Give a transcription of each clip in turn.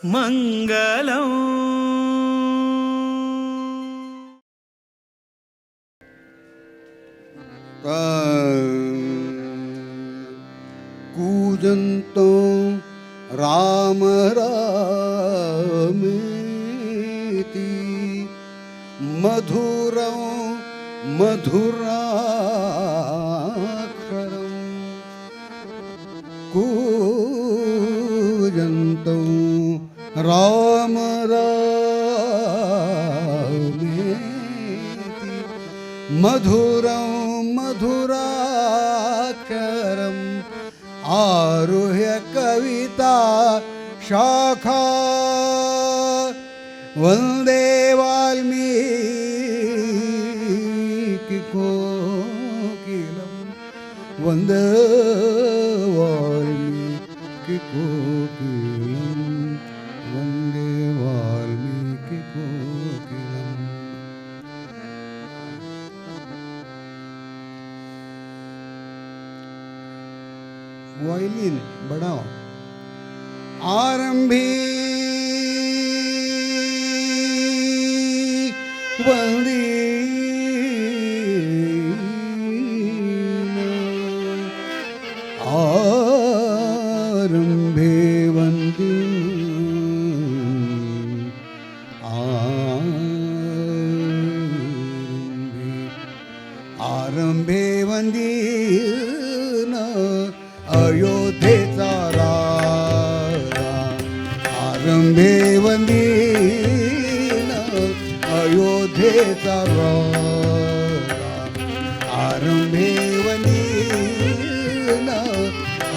మంగళం. कूजन्तो राम रामेति मधुरं मधुराक्षरं कूजन्तो राम रामेति मधुरं मधुराक्षरम् आरुह्य कविता शाखा वंदे वाल्मीकि कोकिलं वंदे वाल्मीकि कोकिलं वंदे वाल्मीकि कोकिलम्. वायलिन बढ़ाओ. आरंभी वंदी आरंभे वंदी आरंभे आरंभे वंदी अयोध्येचा राजा आरंभे वंदीन अयोध्येचा राजा आरंभे वंदीन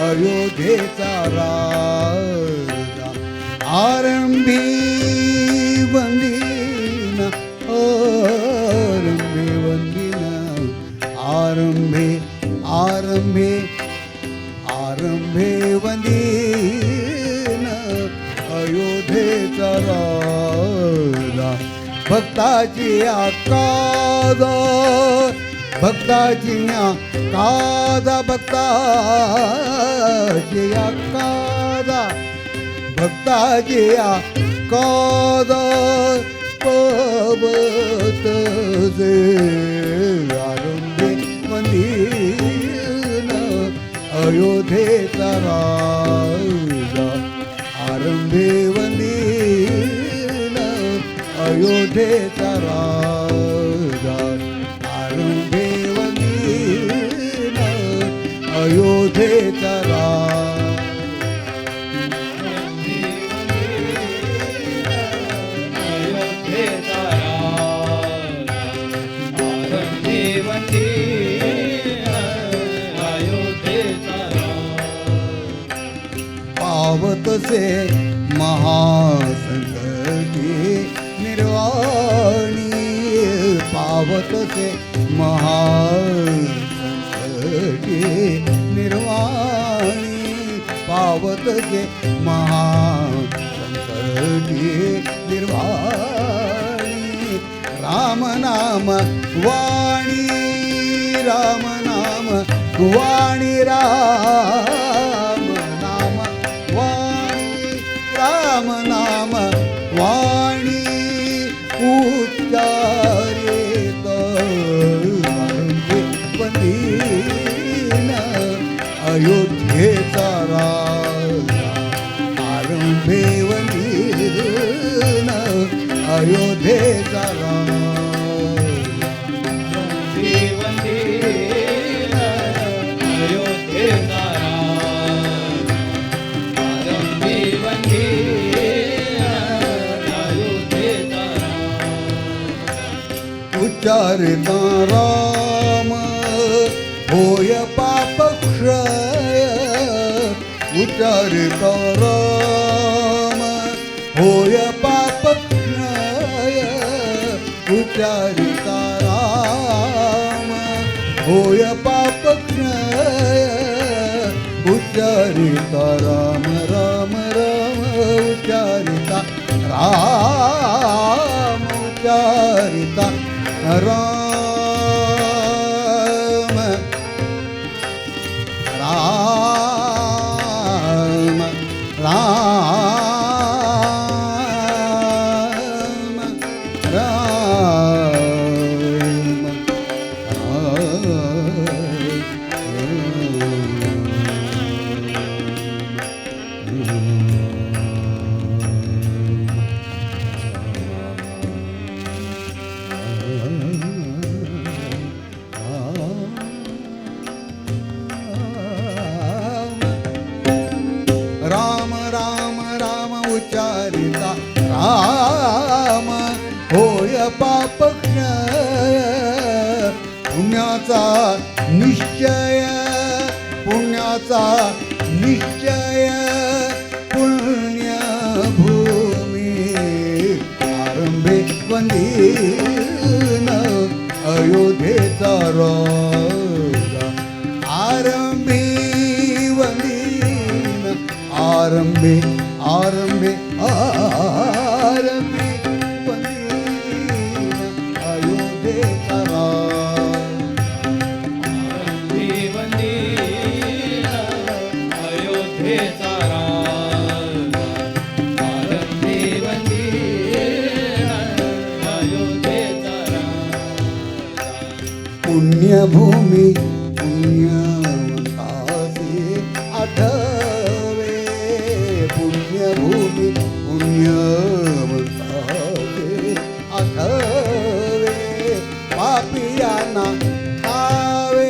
अयोध्येचा राजा आरंभी वंदीन आरंभे वंदीन आरंभे आरंभे आरंभे वंदीन अयोध्येचा राजा भक्ताची आकादा भक्ताची कादा भक्ताची आकादा भक्ताची कादा पवत जे आरंभे वंदीन अयोध्येचा राजा आरंभे वंदीन अयोध्येचा राजा आरंभे वंदीन अयोध्येचा राजा. पावतसे महासंकटी निर्वाणी पावतसे महासंकटी निर्वाणी पावतसे महासंकटी निर्वाणी राम नाम वाणी राम नाम वाणी राम नाम वाणी राम नाम वाणी उच्चारित वंदीन अयोध्येचा राजा आरंभे वंदीन अयोध्येचा राजा उच्चारिता राम होय पापक्षय उच्चारिता राम होय पापक्षय उच्चारिता राम होय पापक्षय उच्चारिता राम राम राम उच्चारिता राम उच्चारिता राम राम राम उच्चारिता राम होय पाप क्षय पुण्याचा निश्चय पुण्याचा निश्चय पुण्यभूमी आरंभे वंदीन अयोध्येचा राजा आरंभी वंदीन आरंभे आरंभे आरंभी वंदीन अयोध्येचा राजा वंदीन अयोध्येचा राजा आरंभी वंदीन अयोध्येचा राजा. पुण्यभूमी पुण्यवंतासी आठवे पुण्यभूमी पुण्यवंतासी आठवे पापिया ना ठावे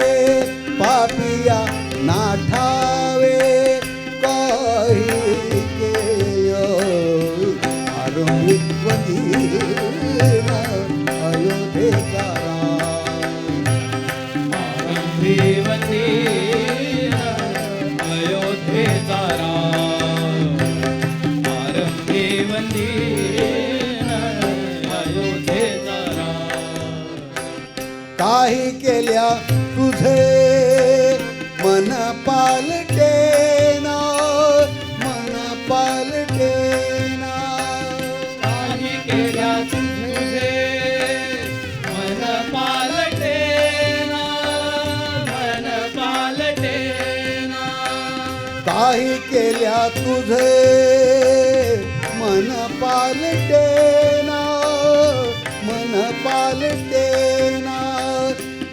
पापिया ना ठावे काही केय आरंभी वंदीन अयोध्येचा राम. आरंभी वंदीन अयोध्येचा राजा आरंभी वंदीन अयोध्येचा राजा. काही केल्या तुझे मन पालटेना मन पालटेना काही केल्या तुझे मन पालटेना मन पालटेना. काही केल्या तुझे मन पालटेना मन पालटेना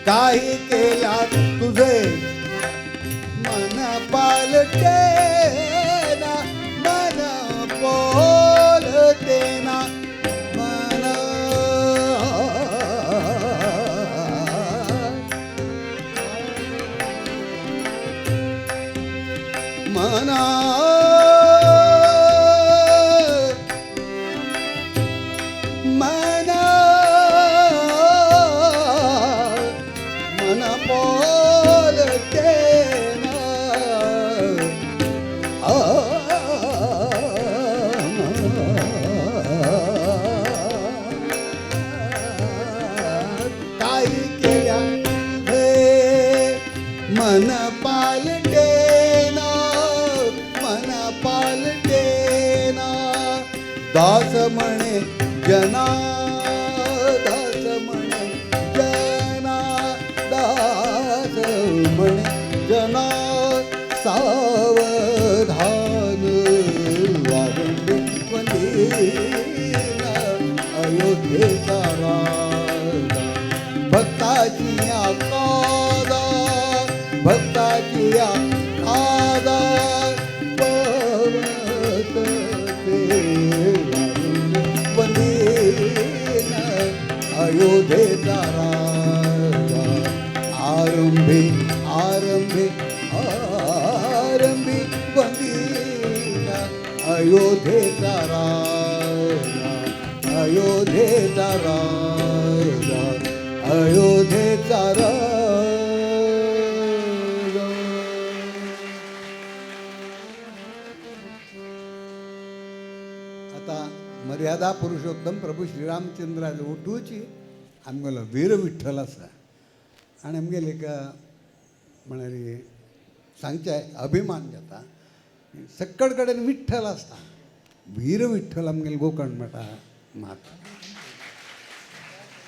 काही केल्या तुझे मन पालटेना मन बोलतेना मन मना मन मन बोलतेना आ, काही केल्या तुझे मन पालटेना मन पालटेना दास म्हणे जना दास म्हणे जना दास म्हणे जना सावधान आरंभी वंदीन अयोध्येचा राजा भक्ताची कादा भक्ताची कादा पवत ते वंदीन अयोध्येचा राजा आरंभी आरंभी आरंभी वंदीन अयोध्येचा राजा अयोध्येचा राजा अयोध्येचा राजा. आता मर्यादा पुरुषोत्तम प्रभू श्रीरामचंद्राचे उठूची आमगेलो वीर विठ्ठल आसा आनी आमगेले एक म्हळ्यार सांगचें अभिमान जाता सक्कड कडेन विठ्ठल आसता वीर विठ्ठल आमगेले गोकर्ण मठा मात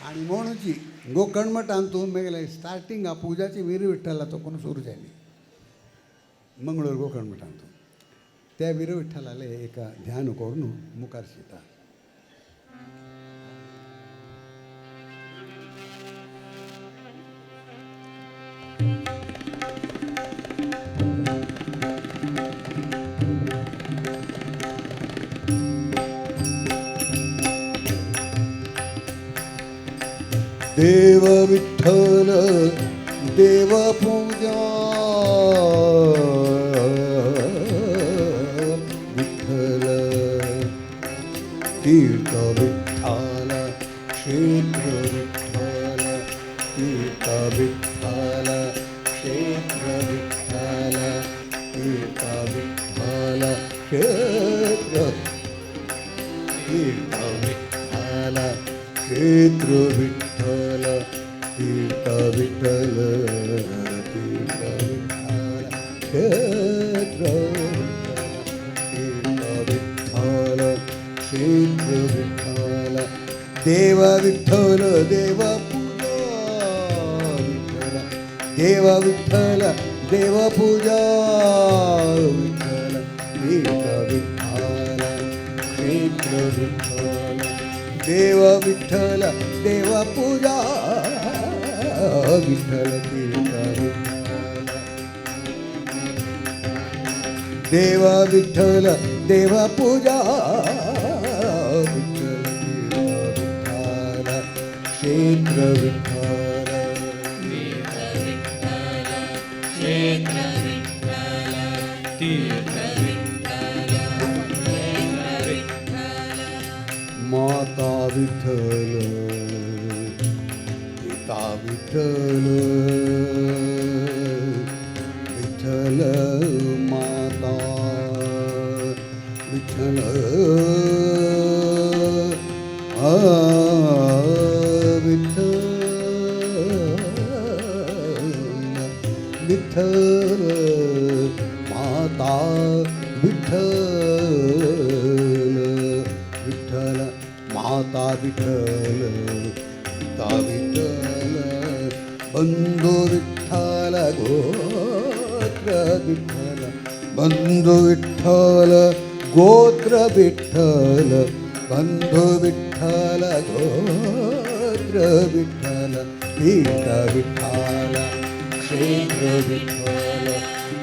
आनी म्हणूची गोकर्ण मठान तूं मेगेले स्टार्टिंग पुजाची वीर विठ्ठलाचो कोण सुरू जाली मंगळूर गोकर्ण मठान तूं त्या वीर विठ्ठलाले एक ध्यान करून मुखार शिता. देव विठ्ठल देव पूजा विठ्ठल तीर्थ विठ्ठल क्षेत्र विठ्ठल तीर्थ विठ्ठल क्षेत्र विठ्ठल तीर्थ विठ्ठल क्षेत्र तीर्थ विठ्ठल क्षेत्र विठ्ठल तीर्थ विठ्ठल तीर्थ विठ्ठल क्षेत्र तीर्थ विठ्ठल क्षेत्र विठ्ठल देव विठ्ठल देव पूजा विठ्ठल देव विठ्ठल देव पूजा विठ्ठल तीर्थ विठ्ठल क्षेत्र विठ्ठल देव विठ्ठल देव पूजा विठ्ठल तीर्थ विठ्ठल देव विठ्ठल देव पूजा विठ्ठल तीर्थ विठ्ठल क्षेत्र विठ्ठल क्षेत्र विठ्ठल तीर्थ विठ्ठल विठ्ठल माता विठ्ठल पिता विठ्ठल विठ्ठल माता विठ्ठल आ विठ्ठल विठ्ठल माता विठ्ठल विठ्ठल माता विठ्ठल पिता विठ्ठल बंधू विठ्ठल गोत्र विठ्ठल बंधू विठ्ठल गोत्र विठ्ठल बंधू विठ्ठल गोत्र विठ्ठल तीर्थ विठ्ठल क्षेत्र विठ्ठल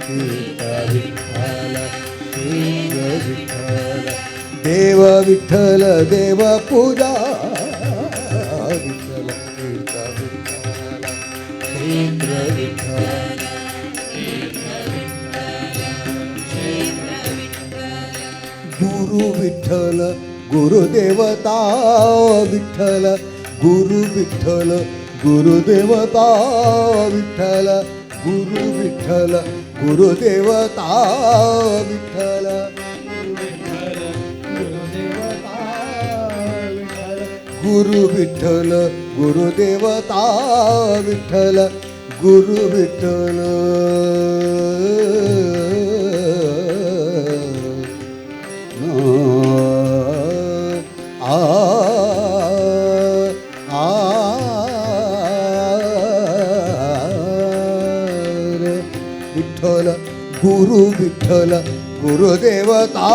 तीर्थ विठ्ठल क्षेत्र विठ्ठल देव विठ्ठल देव पूजा विठ्ठल तीर्थ विठ्ठल क्षेत्र विठ्ठल गुरु विठ्ठल गुरुदेवता विठ्ठल गुरु विठ्ठल गुरुदेवता विठ्ठल गुरु विठ्ठल गुरुदेवता विठ्ठल गुरु विठ्ठल गुरुदेवता विठ्ठल गुरु विठ्ठल आ आ विठ्ठल गुरु विठ्ठल गुरुदेवता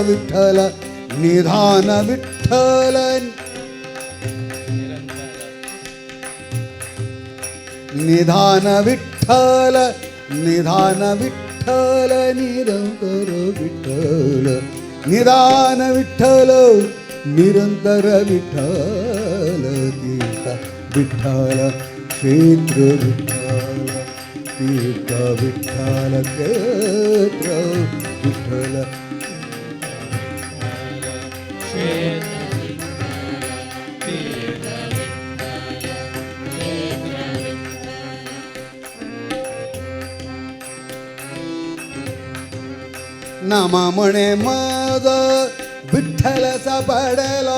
विठ्ठल निधान विठ्ठल निधान विठ्ठल निधान विठ्ठल निरंतर विठ्ठल निधान विठ्ठल निरंतर विठ्ठल तीर्थ विठ्ठल क्षेत्र विठ्ठल तीर्थ विठ्ठल क्षेत्र विठ्ठल नामा म्हणे मज विठ्ठल सापडलो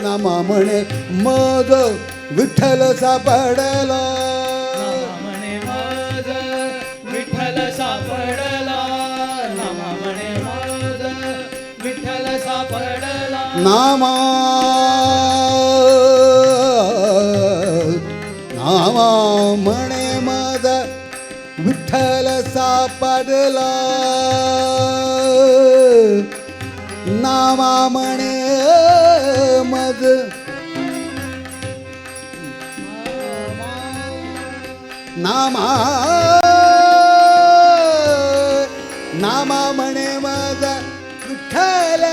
नामा म्हणे मज विठ्ठल सापडलो नामा म्हणे मज विठ्ठल सापडला नामा म्हणे मज विठ्ठल सापडला नामा नामा म्हणे मज विठ्ठल सापडला नामा म्हणे मज नामा नामा म्हणे मज विठ्ठल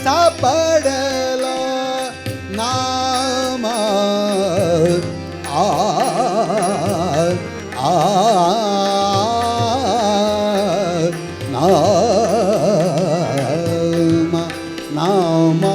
सापडला नामा आ आ नामा नामा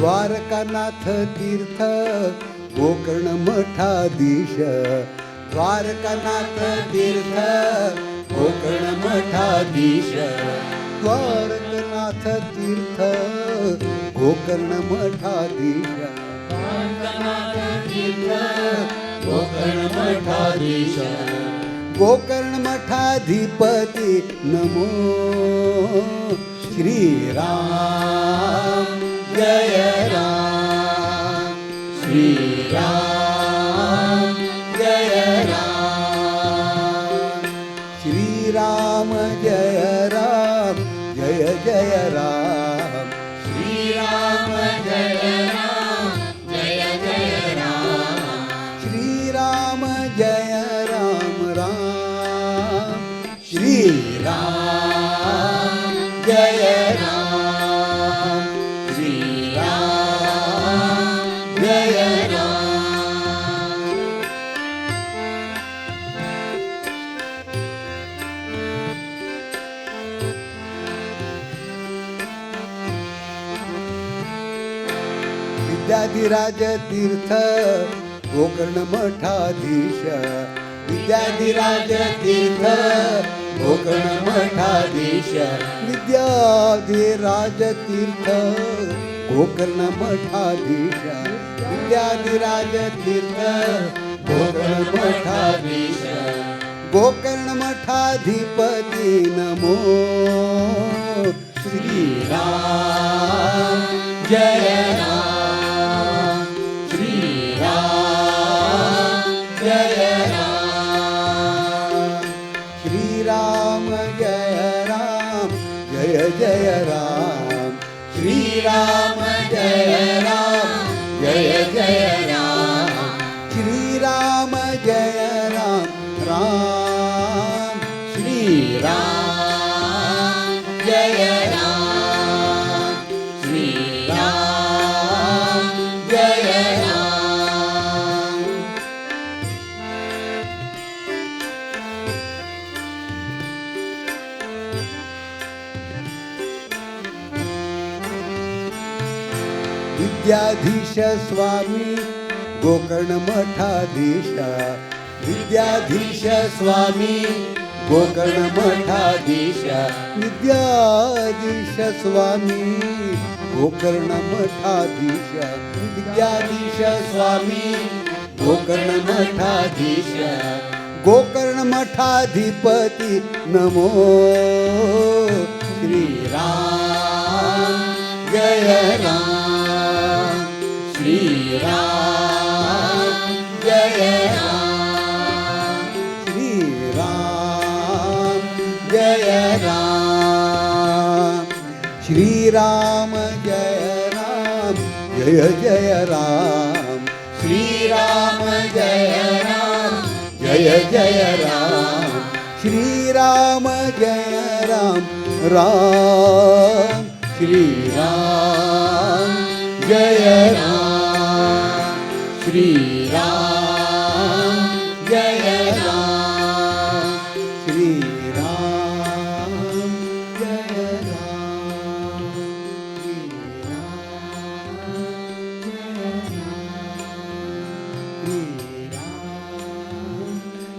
द्वारकानाथ तीर्थ गोकर्ण मठाधीश, द्वारकानाथ तीर्थ गोकर्ण मठाधीश, द्वारकनाथ तीर्थ गोकर्ण मठाधीश, द्वारकानाथ तीर्थ गोकर्ण मठाधीश, गोकर्ण मठाधिपती नमो श्री राम जय राम, श्री राम जय राम, श्री राम जय राम जय जय राम, श्री राम जय राम जय जय राम, श्री राम जय राम राम, श्री राम जय राम, श्री राम जय राम। विद्याधिराज तीर्थ गोकर्ण मठाधीश, विद्याधिराज तीर्थ गोकर्ण मठाधीश, विद्याधिराज तीर्थ गोकर्ण मठाधीश, विद्याधिराज तीर्थ गोकर्ण मठाधीश, गोकर्ण मठाधिपती नमो श्री राम जय राम, श्री राम जय राम, श्री राम जय राम जय जय राम, श्री राम जय राम जय जय राम, श्री राम जय राम राम, श्री राम जय राम, श्री राम जय राम। विद्याधीश स्वामी गोकर्ण मठाधीश, विद्याधीश स्वामी गोकर्ण मठाधीश, विद्याधीश स्वामी गोकर्ण मठाधीश, विद्याधीश स्वामी गोकर्ण मठाधीश, गोकर्ण मठाधिपती नमो श्री राम जय राम, श्री राम जय राम, श्री राम जय राम, श्री राम जय राम जय जय राम, श्री राम जय राम जय जय राम, श्री राम जय राम राम, श्री राम जय राम, श्री राम जय राम, श्री राम जय राम, श्री राम जय राम, श्री राम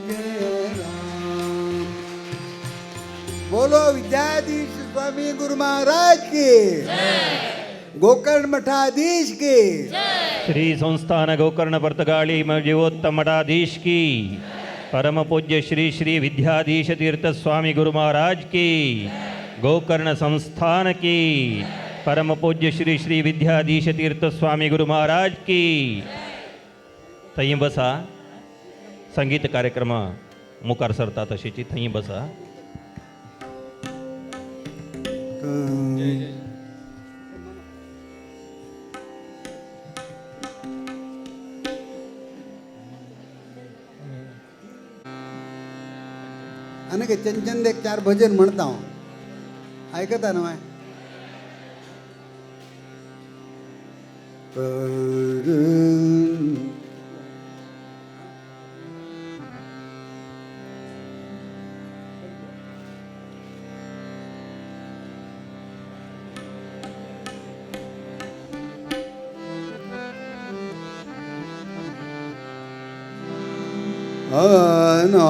जय राम। बोलो विद्याधीश स्वामी गुरु महाराज की, गोकर्ण मठाधीश की, श्री संस्थान गोकर्ण पर्तगाळी जीवोत्तम मठाधीश की, परम पूज्य श्री श्री विद्याधीश तीर्थ स्वामी गुरु महाराज की, गोकर्ण संस्थान की, परम पूज्य श्री श्री विद्याधीश तीर्थ स्वामी गुरु महाराज की। थंय बसा, संगीत कार्यक्रम मुखार सरता तशीची थंय बसा। आनी चंचंद एक चार भजन म्हणता हांव, आयकता न्हय? ना ना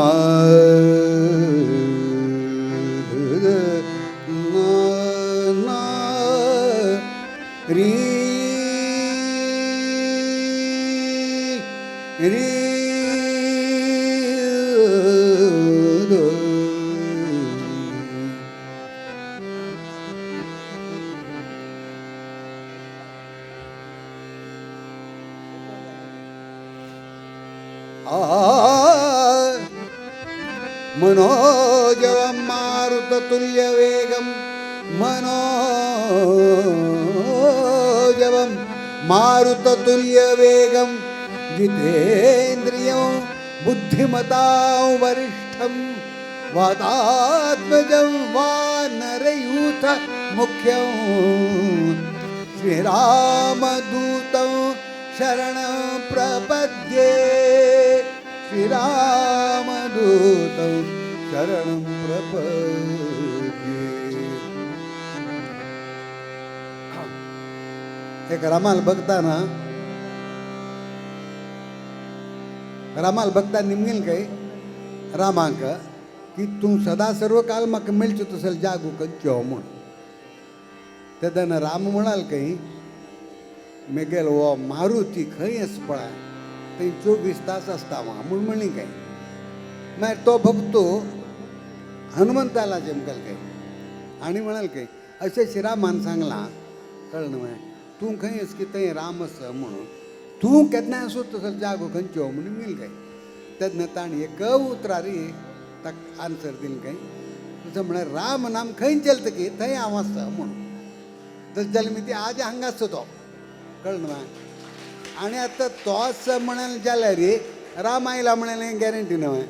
री री मनोजवं मारुततुल्यवेगं मनोजवं मारुततुल्यवेगं जितेन्द्रियं बुद्धिमतां वरिष्ठं वातात्मजं वानरयूथ मुख्यं श्रीरामदूतं शरणं प्रपद्ये श्रीरामदूतं शरणं प्रपद्ये. एक रामाल बघताना रामाल बघता निमगेल काय रामांक की तूं सदा सर्व काल म्हाका मेळचो तसो जागो खंयचो म्हूण. तेन्ना राम म्हणाल काही मेगेल हो मारुती खंय आसा पळय थंय 24 तास आसता म्हूण म्हणली काय. मागीर तो भक्तो हनुमंताला जेमकाल काय आनी म्हणाल काय अशें श्रीरामान सांगलां कळ्ळें न्हय तूं खंय आसा की थंय राम आसा म्हणून तूं केन्नाय आसूं तसो जागो खंयचो म्हणून मेल काय. तेन्ना ताणें एक उतरारी ताका आन्सर दिलें काय तशें म्हळ्यार राम नाम खंय चलता की थंय हांव आसता म्हणून. तशें जाल्यार मी ती आज हांगा आसता तो कळ्ळें न्हय. आनी आतां तो आसा म्हणलें जाल्यार राम आयला म्हणलें गॅरंटी न्हय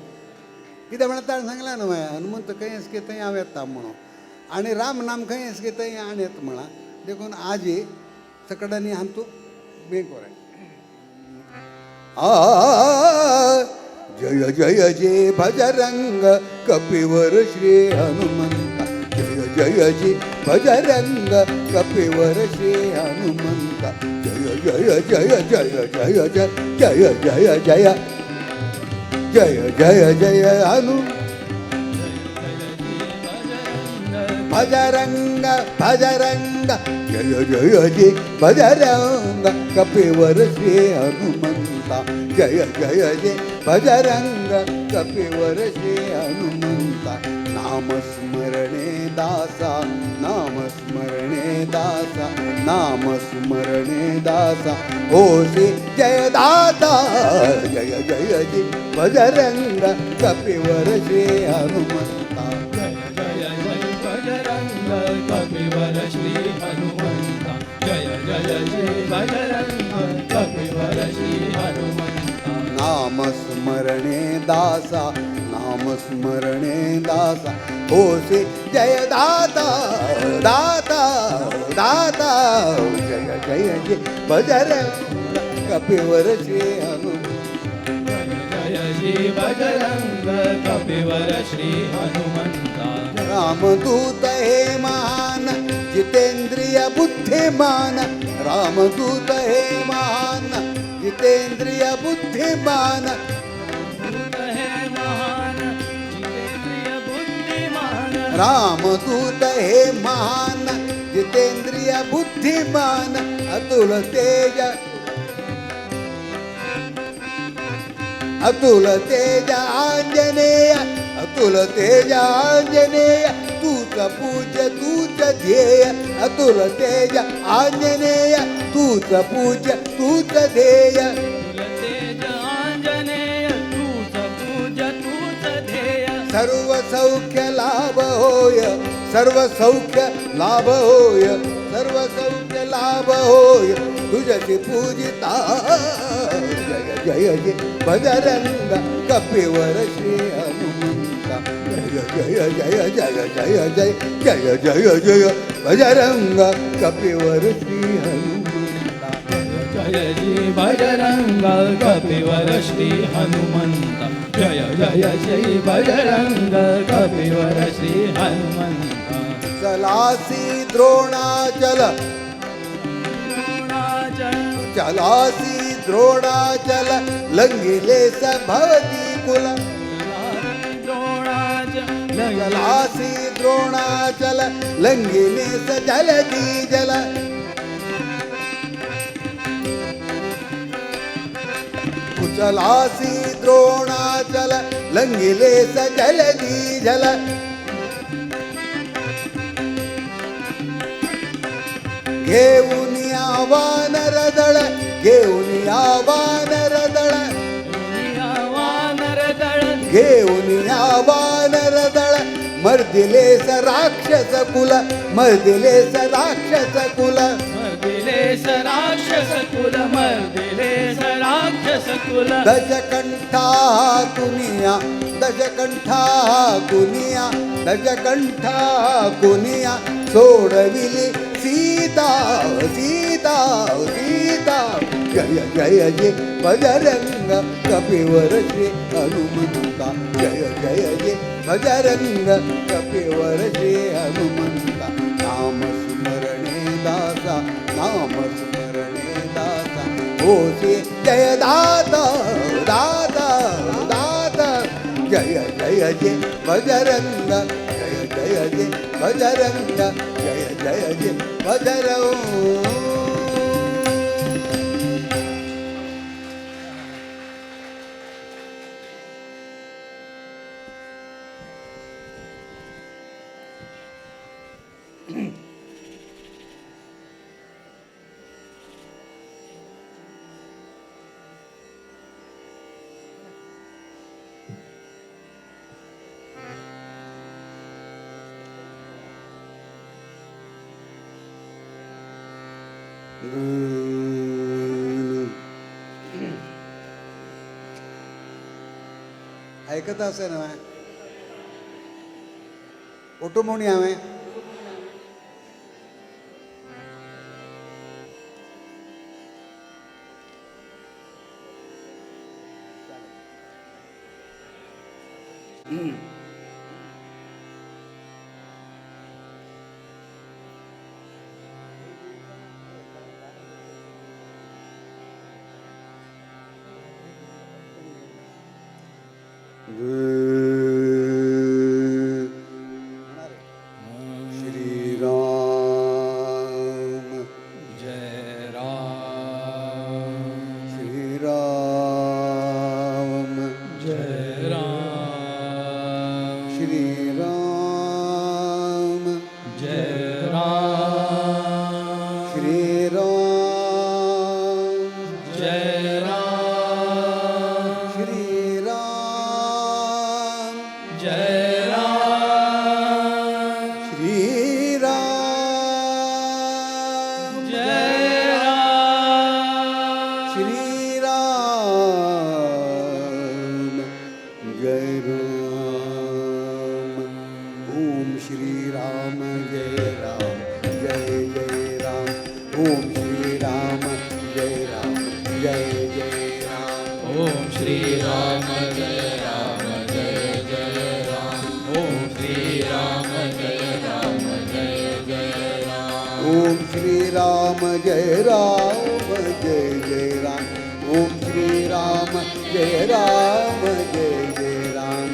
कित्याक म्हळ्यार ताणें सांगलां न्हय हनुमंत खंय आसा की थंय हांव येता म्हणून आनी राम नाम खंय आसा की थंय आनी येता म्हळां. देखून आजी सकडांनी हांतू बेंक जय जय जय भजरंग कपिवर श्री हनुमंता जय जय जय भजरंग कपिवर श्री हनुमंता जय जय जय जय जय जय जय जय जय जय जय जय हनु भजरंग भजरंग जय जय जय भजरंग कपिवर श्री हनुमंता जय जय जय भजरंग कपिवर श्री हनुमंता. नामस्मरणे दासा नामस्मरणे दासा नामस्मरणे दासा होसी जय दाता जय जय जय भजरंग कपिवर श्री हनुमंता जय जय जय बजरंग कपिवर श्री हनुमंता जय जय जय बजरंग कपिवर श्री हनुमंता. नामस्मरणे दासा नामस्मरणे दासा होसी जय दाता दाता दाता जय जय जय बजरंग कपिवर श्री हनुमंत जय जय श्री बजरंग कपिवर श्री हनुमंता. रामदूत हे महान जितेंद्रिय बुद्धिमान रामदूत हे महान जितेंद्रिय बुद्धिमान दूत हे महान जितेंद्रिय बुद्धिमान रामदूत हे महान जितेंद्रिय बुद्धिमान अतुल तेज अतुल तेज आंजनेय अतुल तेज आंजनेय तूच पूज्य तूच ध्येय अतुल तेज आंजनेय तूच पूज्य तूच ध्येय अतुल तेज आंजनेय तूच पूज्य तूच ध्येय सर्व सौख्य लाभ होय सर्व सौख्य लाभ होय सर्व सौख्य लाभ होय तुझशी पूजिता जय जय जय बजरंग कपिवर श्री हनुमंता जय जय जय जय जय जय जय जय जय बजरंग कपिवर श्री हनुमंता जय जय बजरंग कपिवर श्री हनुमंता जय जय जय बजरंग कपिवर श्री हनुमंता. चलासी द्रोणाचल चलासी द्रोणाचल लंघिले सभवती कुल कुचलासी द्रोणाचल लंघिले जलधी जल कुचलासी द्रोणाचल लंघिले जलधी जल घेऊन या वानर दळ घेऊन या वानर दळ घेऊन या वानर दळ मर्दिलेस राक्षस कुल मर्दिलेस राक्षस कुल मर्दिलेस राक्षस कुल मर्दिलेस राक्षस कुल दशकंठा कुनिया दशकंठा कुनिया दशकंठा कुनिया सोडविली सीता सीता सीता जय जय जय बजरंग कपिवर श्री हनुमंता जय जय जय बजरंग कपिवर श्री हनुमंता नाम स्मरणे दासा नाम स्मरणे दासा होसी जय दाता दाता दाता जय जय जय बजरंग जय जय जय बजरंग जय जय जय बजरंग. ऐकत असे ना ओटो म्हणून हांवें श्री राम जय राम श्री राम जय राम श्री राम जय राम श्री राम जय राम श्री राम जय राम श्री राम जय राम श्री राम जय राम ओम श्री राम जय राम जय जय राम ओम श्री राम जय राम जय जय राम ओम श्री राम जय राम जय जय राम ओम श्री राम जय राम जय जय राम ओम श्री राम जय राम जय जय राम ओम श्री राम जय राम जय जय राम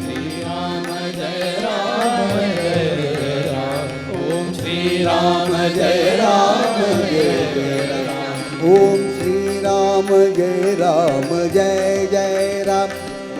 श्री राम जय राम जय जय राम ओम श्री राम जय राम जय जय राम ओम श्री राम जय राम जय जय राम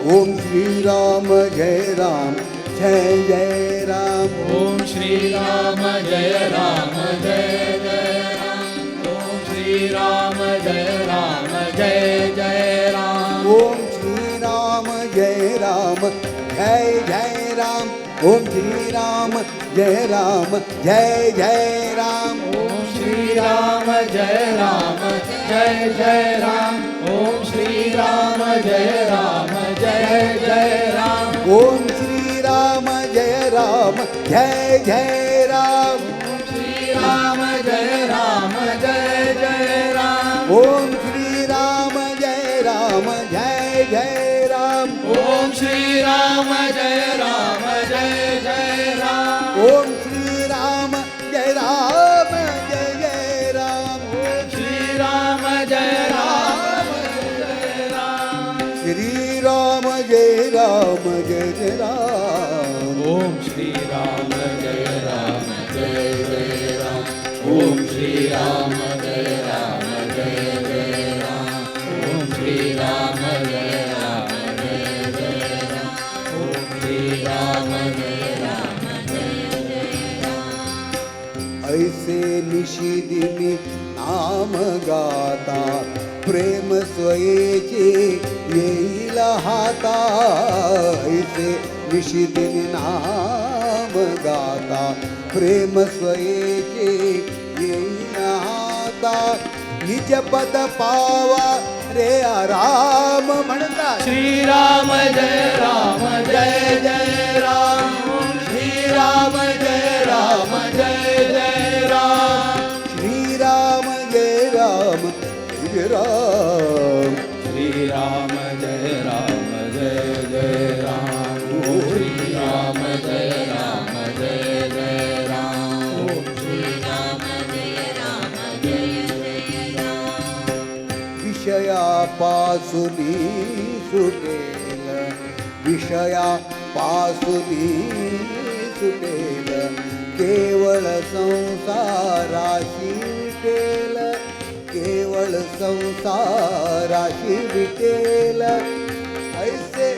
ओम श्री राम जय राम जय जय राम ओम श्री राम जय राम जय जय राम ओम श्री राम जय राम जय जय राम ओम श्री राम जय राम जय जय राम ओम श्री राम जय राम जय जय राम ओम श्री राम जय राम जय जय राम ओम श्री राम जय राम जय जय राम ओम श्री राम जय राम जय जय राम ओम श्री राम जय राम जय जय राम ओम श्री राम जय राम जय जय राम ओम श्री राम जय राम जय जय राम ओम श्री राम जय राम जय जय राम ओम श्री राम जय राम जय राम श्री राम ऐसे निशिदिनी नाम गाता, प्रेम स्वयेचे येईल हाता. ऐसे निशिदिनी नाम गाता, प्रेम स्वयेचे येईल हाता. निज पद पावा रे आराम म्हणता. श्री राम जय राम जय जय राम, श्री राम जय राम जय जय राम, श्री राम जय राम जय राम, श्री राम जय राम जय जय राम, श्री राम जय राम जय जय राम, श्री राम जय राम जय जय राम. विषयापासून सुटेल, विषयापासून सुटेल, केवळ संसाराशी विटेल, केवळ संसाराशी विटेल. ऐसे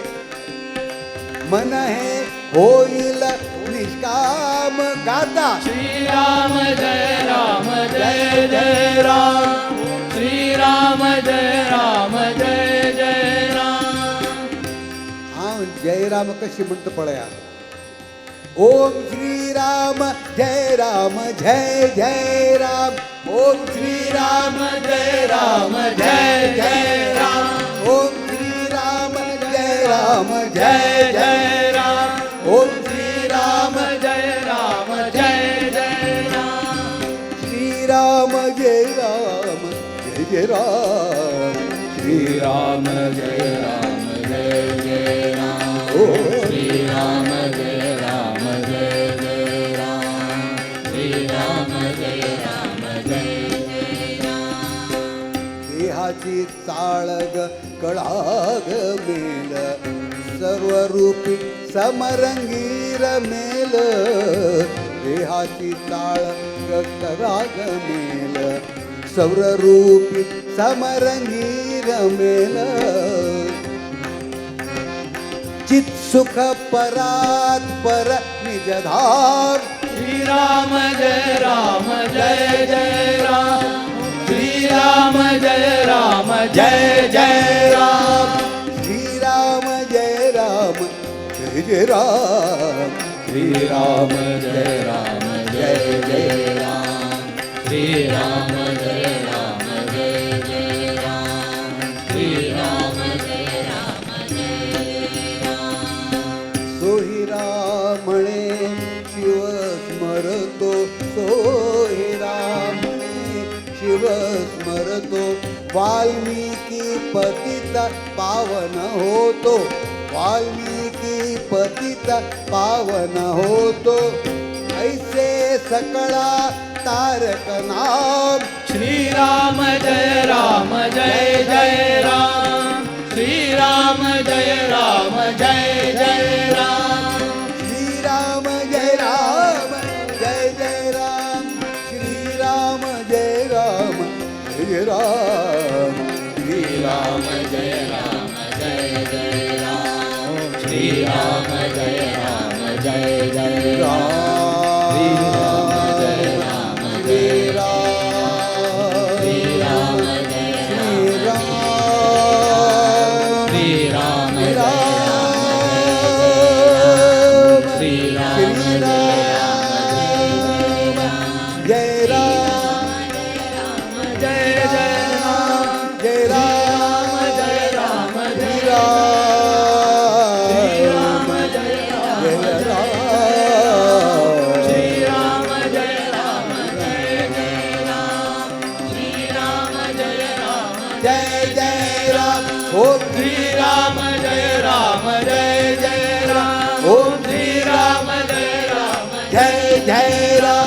मन हे होईल निष्काम गाता. श्री राम जय राम जय जय राम, श्री राम जय राम जय जय राम. हांव जय राम कशी म्हणटा पळया. ओम श्री राम जय राम जय जय राम, ओम श्री राम जय राम जय जय राम, ओम श्री राम जय राम जय जय राम, ओम श्री राम जय राम जय जय राम, श्री राम जय राम जय जय राम, श्री राम जय राम जय जय राम, श्री राम जय राम जय जय राम, श्री राम जय राम जय जय राम. देहाची चाळग कळाग मेल, सर्वरूपी समरंगीर मेल. देहाची चाळग कळाग मेल, सर्वरूपी समरंगीर मेल. चित सुख परात पर निजधाम, श्री राम जय राम जय जय राम, श्री राम जय राम जय जय राम, श्री राम जय राम जय जय राम, श्री राम जय राम जय जय राम, श्री राम जय राम जय जय राम, श्री राम जय राम जय जय राम. सोही रामणे शिव स्मरतो, सोही रामणे शिव स्मरतो. वाल्मिकी पतित पावन होतो, वाल्मिकी पतित पावन होतो. ऐसे सकळा तारक नाम, श्री राम जय राम जय जय राम, श्री राम जय राम जय जय राम, श्री राम जय राम जय जय राम, श्री राम जय राम जय राम, श्री राम जय राम जय जय राम, श्री राम जय राम जय जय राम, राम जय राम श्री राम श्री राम जय श्री राम श्री राम श्री जय राम श्री राम श्री राम जय राम जय जय राम, जय राम जय राम श्री जय राम जय राम जय राम श्री राम जय राम जय जय राम, श्री राम जय राम जय जय राम ओम श्री राम जय राम जय जय राम, ओम श्री राम जय राम जय जय राम.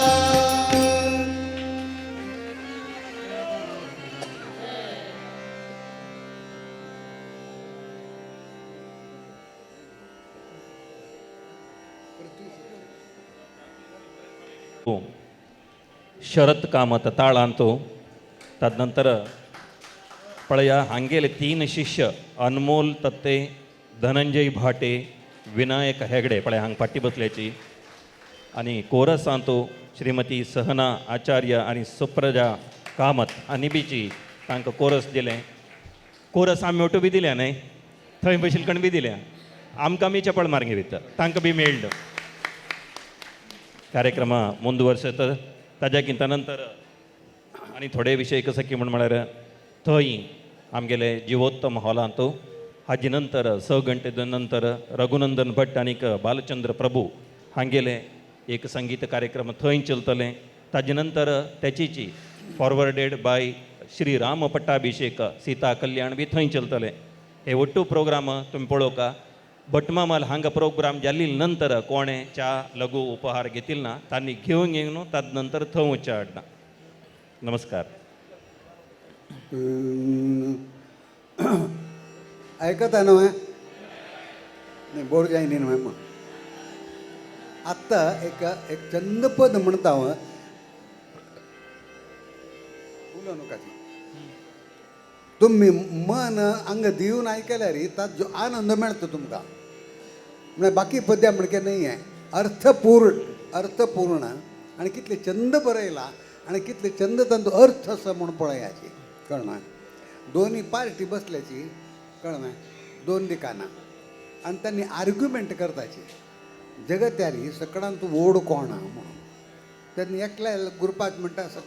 शरत कामत ताळांतो. तदनंतर पळया हांगेले तीन शिष्य अनमोल तत्ते, धनंजय भाटे, विनायक हेगडे पळया हांग फाटी बसल्याची. आनी कोरसांतू श्रीमती सहना आचार्य आनी सुप्रजा कामत आनी बीची तांकां कोरस दिलें. कोरस आमी ओटू बी दिल्या न्हय, थंय बशिल्कण बी दिल्या, आमकां बी चपळ मारगे भितर तांकां बी मेळ्ळो. कार्यक्रमा मुंदुवर्सत ताज्या किंता नंतर आनी थोडे विशय कसो की म्हण म्हळ्यार थंय आमगेले जिवोत्तम हॉलांत हाजे नंतर 6 घंटे नंतर रघुनंदन भट आनीक बालचंद्र प्रभू हांगेले एक संगीत कार्यक्रम थंय चलतले. ताजे नंतर त्याचीची फॉरवर्डेड बाय श्री राम पट्टाभिषेक सीता कल्याण बी थंय चलतले. हे ಒಟ್ಟು प्रोग्राम तुमी पळोवका. भटमामाल हांगा प्रोग्राम जाल्ली नंतर कोणें च्या लघु उपहार घेतील ना तांणी घेवन येवन ताद नंतर थंय वचचें हाडना. नमस्कार. ऐकत आहे ना? नाही बोर जाय न्ही न्हय मग. आत्तां एक एक चंद पद म्हणटा हांव, उलोवं नाकाची. तुमी मन अंग दिवन आयकल्यार ताजो जो आनंद मेळटा तुमकां. म्हळ्यार बाकी पद्यां म्हणके न्हय हें अर्थपूर्ण, अर्थपूर्ण आनी कितले चंद बरयला आनी कितले चंद तांचो अर्थ आसा म्हूण पळयाची. कळना दोनूय पार्टी बसल्याची, कळना दोन दिकाना आनी तांणी आर्ग्युमेंट करताची जगत्यारी सकडांत व्हड कोण आहा म्हणून. तेन्ना एकल्या ग्रुपाक म्हणटा आसा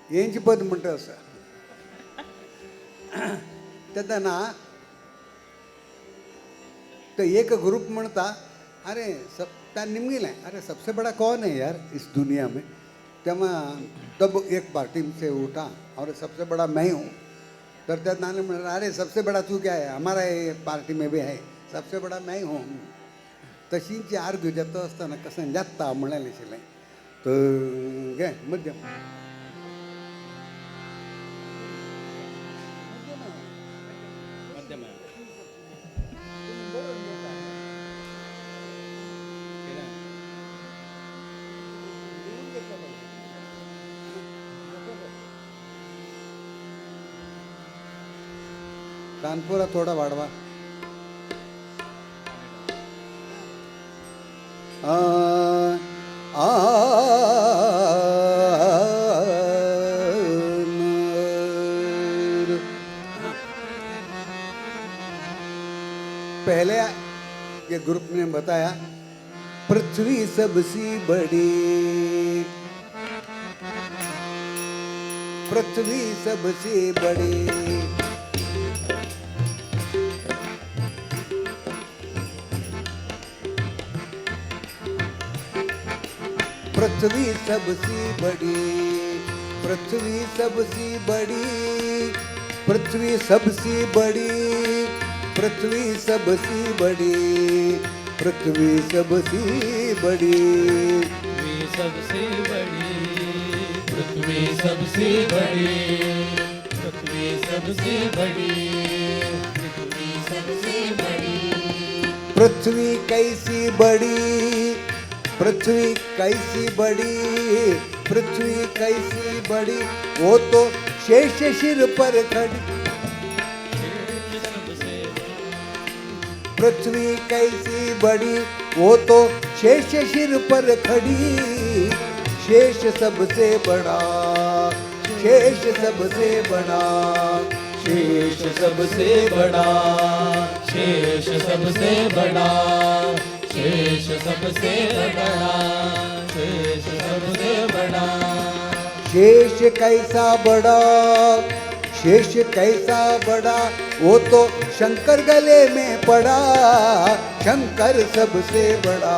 हेंच पद म्हणटा आसा. तेन्ना तो एक ग्रुप म्हणता अरे सब त्या निमगिलें अरे सबसे बड़ा कौन है यार इस दुनिया में. तेव्हा तब एक पार्टी से उठा और सबसे बड़ा मैं ही हूँ. तर त्या नाने म्हणलं अरे सबसे बड़ा तू क्या है, हमारा ये पार्टी में भी है, सबसे बड़ा मैं ही हूँ. तशींची आर्ग्यू जाता आसतना कसं जाता म्हणलें आशिल्लें. तर घे मध्यम तानपुरा थोडा वाढवा. आ आ पहले ये ग्रुप ने बताया पृथ्वी सबसे बड़ी, पृथ्वी सबसे बड़ी. पृथ्वी सबसे बड़ी, पृथ्वी सबसे बड़ी, पृथ्वी सबसे बड़ी, पृथ्वी सबसे बड़ी, पृथ्वी सबसे बड़ी, पृथ्वी सबसे बड़ी, पृथ्वी सबसे बड़ी, पृथ्वी सबसे बड़ी, पृथ्वी सबसे बड़ी. पृथ्वी कैसी बड़ी, पृथ्वी कैसी बड़ी, पृथ्वी कैसी बड़ी, वो तो शेष सिर पर खड़ी. पृथ्वी कैसी बड़ी, वो तो शेष सिर पर खड़ी. शेष सबसे बड़ा, शेष सबसे बड़ा, शेष सबसे बड़ा, शेष सबसे बड़ा, शेष सबसे बड़ा, शेष सबसे बड़ा. शेष कैसा बड़ा, शेष कैसा बड़ा, वो तो शंकर गले में पड़ा. शंकर सबसे बड़ा,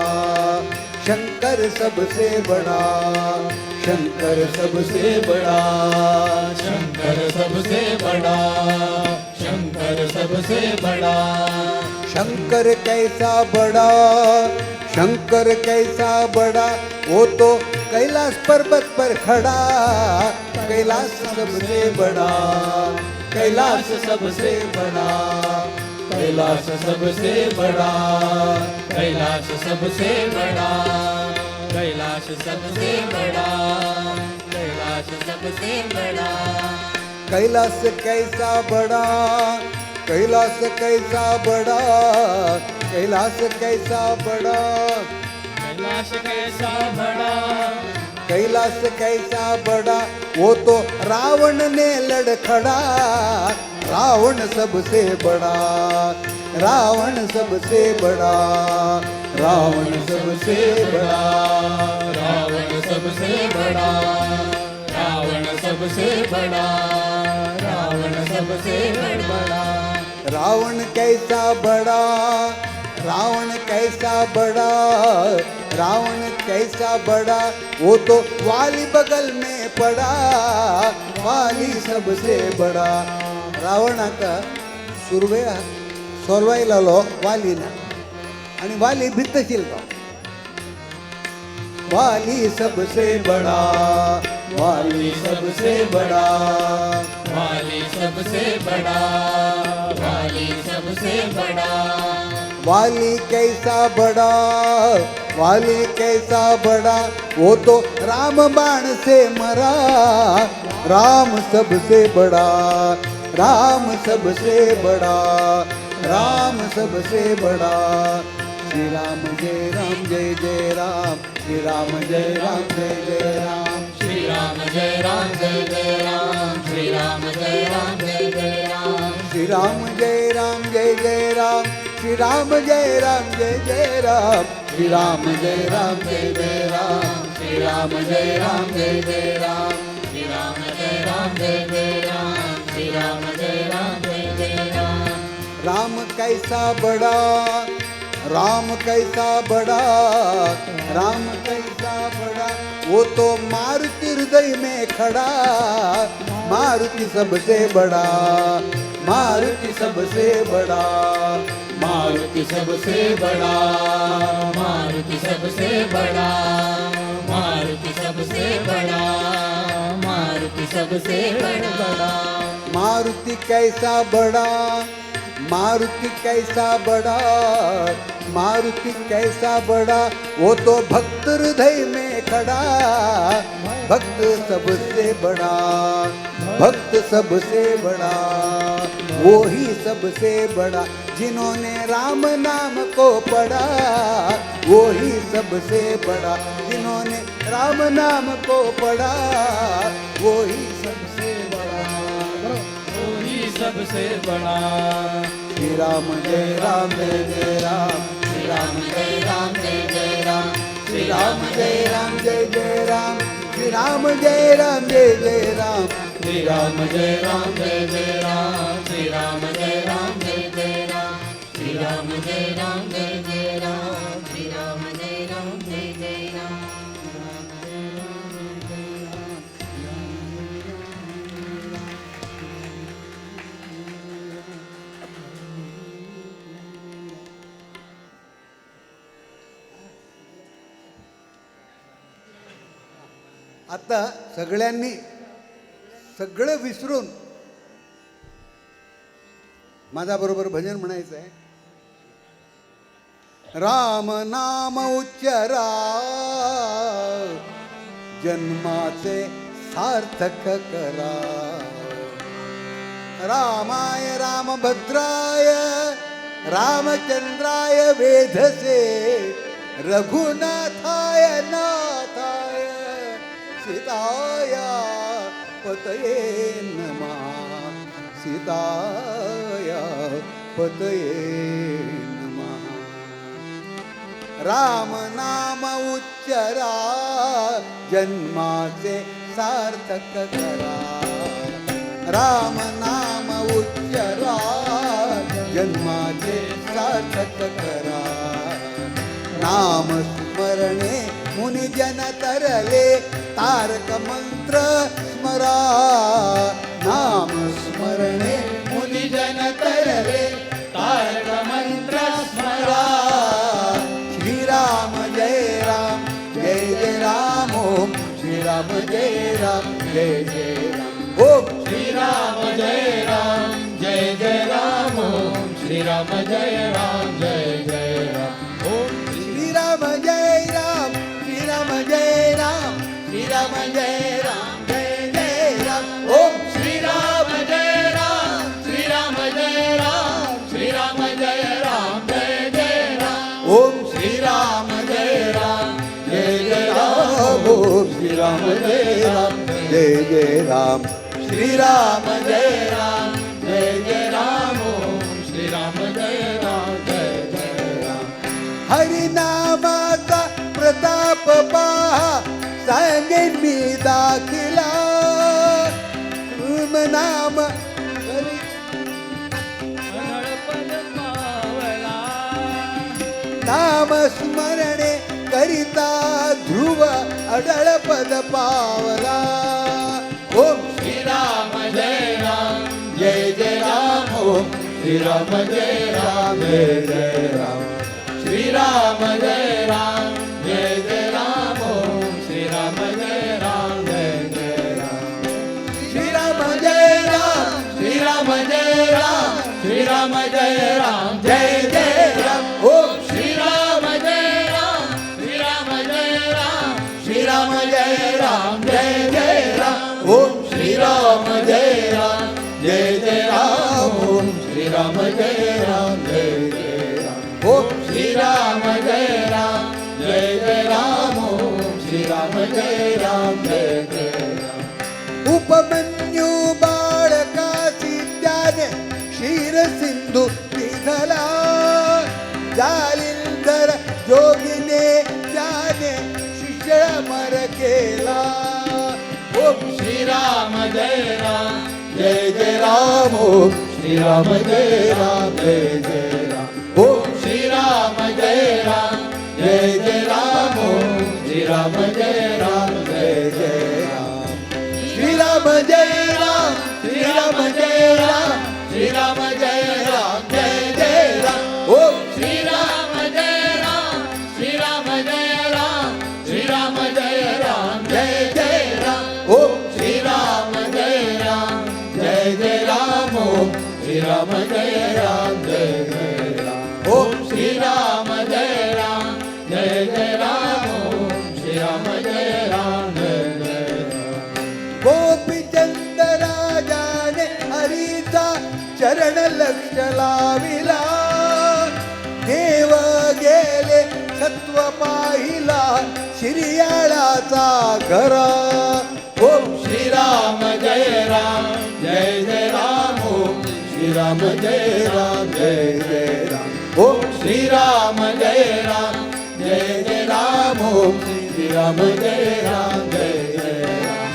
शंकर सबसे बड़ा, शंकर सबसे बड़ा, शंकर सबसे बड़ा, शंकर सबसे बड़ा. शंकर कैसा बड़ा, शंकर कैसा बड़ा, वो तो कैलाश पर्वत पर खड़ा. कैलाश सबसे बड़ा, कैलाश सबसे बड़ा, कैलाश सबसे बड़ा, कैलाश सबसे बड़ा, कैलाश सबसे बड़ा, कैलाश कैलाश सबसे बड़ा। कैलाश कैसा बड़ा, कैलाश कैसा बड़ा, कैलाश कैसा बड़ा, कैलाश कैसा बड़ा, कैलाश कैसा बड़ा, वो तो रावण ने लड़खड़ा। रावण सबसे बड़ा, रावण सबसे बड़ा, रावण सबसे बड़ा, रावण सबसे बड़ा, रावण सबसे बड़ा, रावण सबसे बड़ा। रावण कैसा बड़ा, रावण कैसा बड़ा, रावण कैसा बड़ा, वो तो वाली बगल में पड़ा। वाली सबसे बड़ा। रावणाक सुरवे सोलवायलो वालीना आणि वाली भित्तशील तो। वाली सबसे बड़ा, वाली सबसे बड़ा, वाली सबसे बड़ा, वाली सबसे बड़ा। वाली कैसा बड़ा, वाली कैसा बड़ा, वो तो राम बाण से मरा। राम सबसे बड़ा, राम सबसे बड़ा, राम सबसे बड़ा। श्री राम जय राम जय जय राम, श्री राम जय राम जय जय राम, श्री राम जय राम जय जय राम, श्री राम जय राम जय जय राम, श्री राम जय राम जय जय राम, श्री राम जय राम जय जय राम, श्री राम जय राम जय जय राम, श्री राम जय राम जय जय राम, श्री राम जय राम जय जय राम, श्री राम जय राम जय जय राम। राम कैसा बड़ा, राम कैसा बड़ा, राम कैसा बड़ा, वो तो मारुति हृदय में खड़ा। मारुति सबसे बड़ा, मारुति सबसे बड़ा, मारुति सबसे बड़ा, मारुति सबसे बड़ा, मारुति सबसे बड़ा, मारुति सबसे बड़ा। मारुति कैसा बड़ा, मारुति कैसा बड़ा, मारुति कैसा बड़ा, वो तो भक्त हृदय में खड़ा। भक्त सबसे बड़ा, भक्त सबसे बड़ा, वो ही सबसे बड़ा, जिन्होंने राम नाम को पढ़ा। वो ही सबसे बड़ा, जिन्होंने राम नाम को पढ़ा, वो ही सबसे बड़ा, वो ही सबसे बड़ा। श्री राम जय राम जय जय राम, श्री राम जय राम जय जय राम, श्री राम जय राम जय जय राम, श्री राम जय राम जय जय राम, श्री राम जय राम जय जय राम, श्री राम जय राम जय जय राम, श्री राम जय राम जय जय राम, श्री राम जय राम जय जय राम। आता सगळ्यांनी सगळं विसरून माझ्याबरोबर भजन म्हणायचं आहे. राम नाम उच्चरा, जन्माचे सार्थक करा. रामाय रामभद्राय रामचंद्राय वेधसे, रघुनाथाय नाथाय सीताया पतये नमः, सीताया पतये नमः. राम नाम उच्चरा, जन्माचे सार्थक करा. राम नाम उच्चरा, जन्माचे सार्थक करा. नाम स्मरणे मुनिजन तरले, तारक मंत्र स्मरा. नाम स्मरणे मुनिजन तरले, तारक मंत्र स्मरा. श्री राम जय राम जय जय राम, ओम श्री राम जय राम जय जय राम, ओम श्री राम जय राम जय जय राम, ओम श्री राम जय राम जय जय राम, ओम श्री राम जय राम, श्री राम जय राम, श्री राम जय राम जय श्री राम जय राम जय जय राम श्री राम जय राम जय जय राम श्री राम जय राम जय जय राम. हरिनामाचा प्रताप पहा सांगेन मी दाखिला तुम नाम करी अढळ पावला. नाम स्मरणे करिता ध्रुव अडळ पद पावला. ओम श्री राम जय राम जय जय राम ओम श्री राम जय राम जय जय राम श्री राम जय राम जय जय राम ओम श्री राम जय राम जय जय राम श्री राम जय राम श्री राम जय राम श्री राम जय राम जय जय राम ओम श्री राम जय राम श्री राम जय राम श्री राम जय राम जय जय राम ओम श्री राम जय राम जय जय राम ओम श्री राम जय राम जय जय राम ओम श्री राम जय राम जय जय राम ओम श्री राम जय राम जय जय राम. उपमन्यू बाळकासी त्याने क्षीर सिंधू निघाला जालिंदर जोगीने त्याने शिष्य मर केला. ओम श्री राम जय राम जय जय राम ओम श्री राम जय राम जय जय राम ओम श्री राम जय राम जय जय राम ओम श्री राम जय राम जय जय राम श्री राम जय राम श्री राम जय राम श्री राम जय राम जय जय राम ओम श्री राम जय राम श्री राम जय राम श्री राम जय राम जय जय राम ओम श्री राम जय राम जय जय राम ओम श्री राम जय राम जय जय राम ओम श्री राम जय राम जय जय राम ओम श्री राम जय राम जय जय राम. गोपीचंद राजाने हरीचा चरण लक्ष लाविला देव गेले सत्व पाहिला शिरियाळाचा घरा. ओम श्री राम जय राम जय जय राम ओम श्री राम जय राम जय जय राम ओम श्री राम जय राम जय जय राम ओम श्री राम जय राम जय जय राम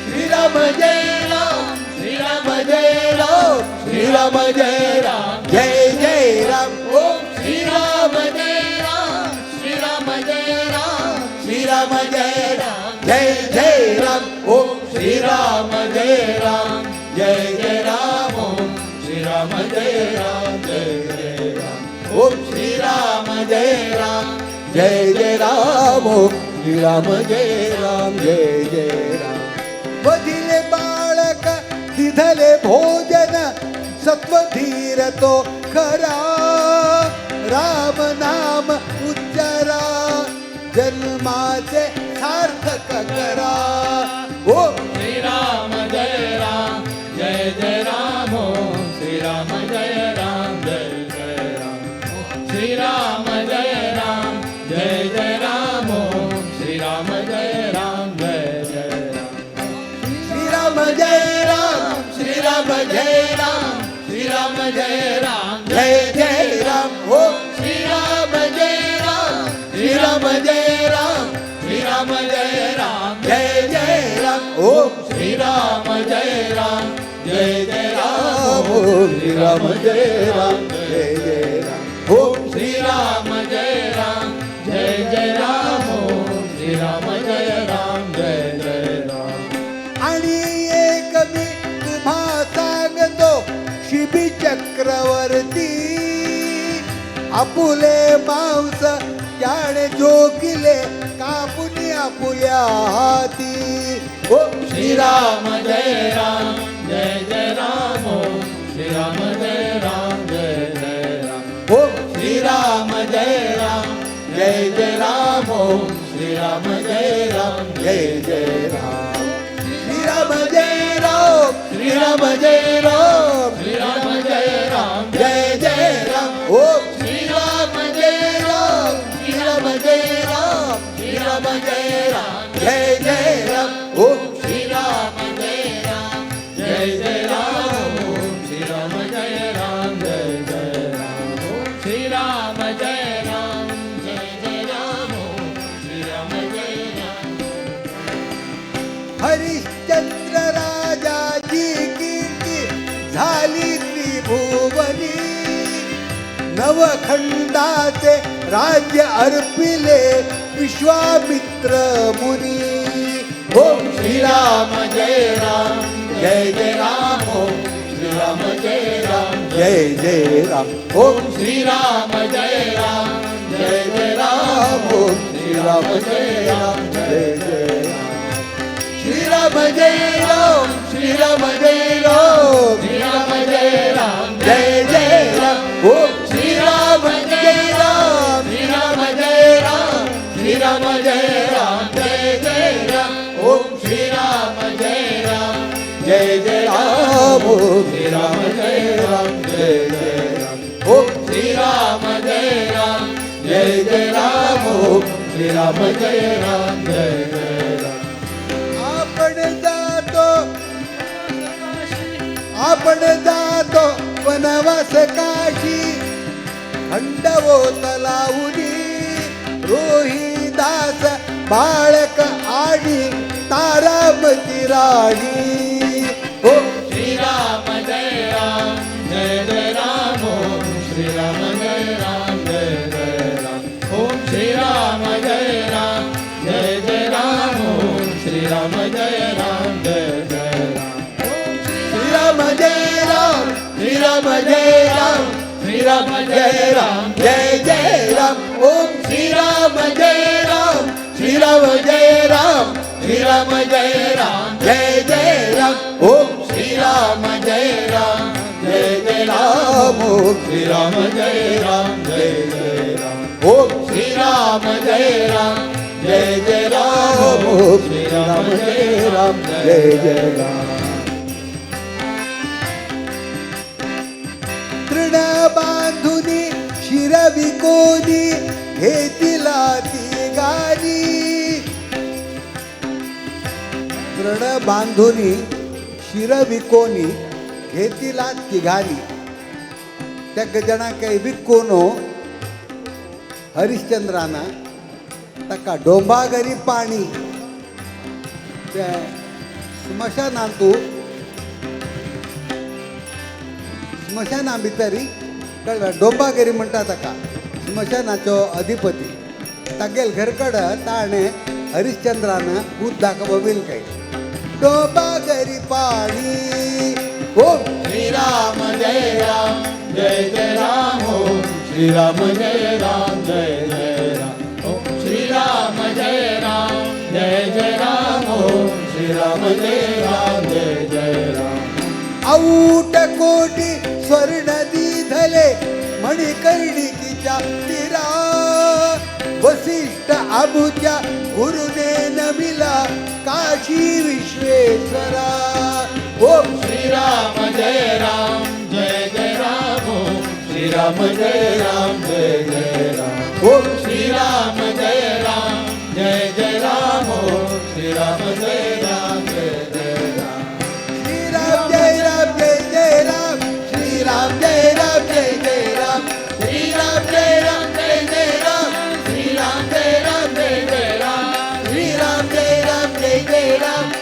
श्री राम जय राम श्री राम जय राम श्री राम जय राम जय जय राम ओम श्री राम जय राम श्री राम जय राम श्री राम जय राम जय जय राम ओम श्री राम जय राम जय जय राम ओम श्री राम जय राम जय जय राम ओम श्री राम जय राम जय जय राम ओम श्री राम जय राम जय जय राम. वधिले बाळक दिधले भोजन सत्वधीर तो खरा राम नाम उच्चारा जन्माचे सार्थक करा. ओम श्री राम जय राम जय जय राम ओम श्री राम जय राम जय जय राम श्री राम जय राम जय जय राम ओम श्री राम जय राम जय जय राम श्री राम जय राम श्री राम जय राम श्री राम जय राम जय जय राम ओम श्री राम जय राम श्री राम जय राम श्री राम जय राम जय जय राम ओम श्री राम जय राम जय जय राम ओम श्री राम जय राम जय जय राम ओम श्री राम जय राम जय जय राम ओम श्री राम जय राम जय जय राम. आणि एक मी तुम्हा सांगतो शिबी चक्रवर्ती आपुले मांस त्याने जोकिले कापुनी आपुल्या हाती. ओम श्री राम जय राम जय जय राम ओम श्री राम जय राम जय जय राम ओम श्री राम जय राम जय जय राम ओम श्री राम जय राम जय जय राम श्री राम जय राम श्री राम जय राम श्री राम जय राम जय जय राम ओम श्री राम जय राम श्री राम जय राम श्री राम जय राम जय नवखंडाचे राज्य अर्पिले विश्वामित्र मुनी. ओम श्रीराम जय राम जय जय राम. ओम श्रीराम जय राम जय जय राम. ओम श्रीराम जय राम जय जय राम. ओम श्रीराम जय राम जय जय राम. श्रीराम जय राम श्रीराम जय राम श्रीराम जय राम जय जय राम. ओम श्रीराम जय राम श्रीराम जय राम श्रीराम जय राम जय जय राम. ओम श्रीराम जय राम जय जय राम. ओम श्रीराम जय राम जय जय राम. ओम श्रीराम जय राम जय जय राम. ओम श्रीराम जय राम जय जय राम. आपण जातो आपण जातो वनवास काशी खंडवो तलाउनी रोहिदास बाळक आणि तारामती राणी. ओम श्रीराम जय राम जय जय राम. ओम श्रीराम जय राम जय जय राम. ओम श्रीराम जय राम जय जय राम. ओम श्रीराम जय राम जय जय राम. श्रीराम जय राम श्रीराम जय राम श्रीराम जय राम जय जय राम. ओम श्रीराम जय राम श्रीराम जय राम श्रीराम जय राम जय जय राम. ओम श्रीराम जय राम जय जय राम. राम. ओम श्रीराम जय राम जय जय राम. ओम श्रीराम जय राम जय जय राम. ओम श्रीराम जय राम जय जय राम. तृण बांधुनी शिरविकोनी घेतिला ती गाणी. तृण बांधुनी शिरविकोनी घेतिला तिघानी. त्या गजाणा काही विकोनो हरिश्चंद्राना ताका डोंबागरी पाणी त्या स्मशानांतू स्मशाना भितरी कळलं डोंबागिरी म्हणटा ताका स्मशानाचो अधिपती तागेल घरकड ताणें हरिश्चंद्रान भूत दाखोवप काय डोंबागरी पाणी. ओम श्रीराम जय राम जय जय राम. ओम श्रीराम जय राम जय जय राम. ओम श्रीराम जय राम जय जय राम. ओम श्रीराम जय राम जय जय राम. औट कोटी स्वर्ण दिधले मणिकर्णिकीच्या तीरा वसिष्ठ आबूच्या गुरुने नमिला काशी विश्वेश्वरा. ओम श्रीराम जय राम जय जय राम. ओम श्रीराम जय राम जय जय राम. ओम श्रीराम जय राम जय जय राम. ओम श्रीराम जय राम जय जय राम. श्रीराम जय राम जय जय राम. श्रीराम जय राम जय जय राम. श्रीराम जय राम जय जय राम. श्रीराम जय राम जय जय राम. श्रीराम जय राम जय जय राम.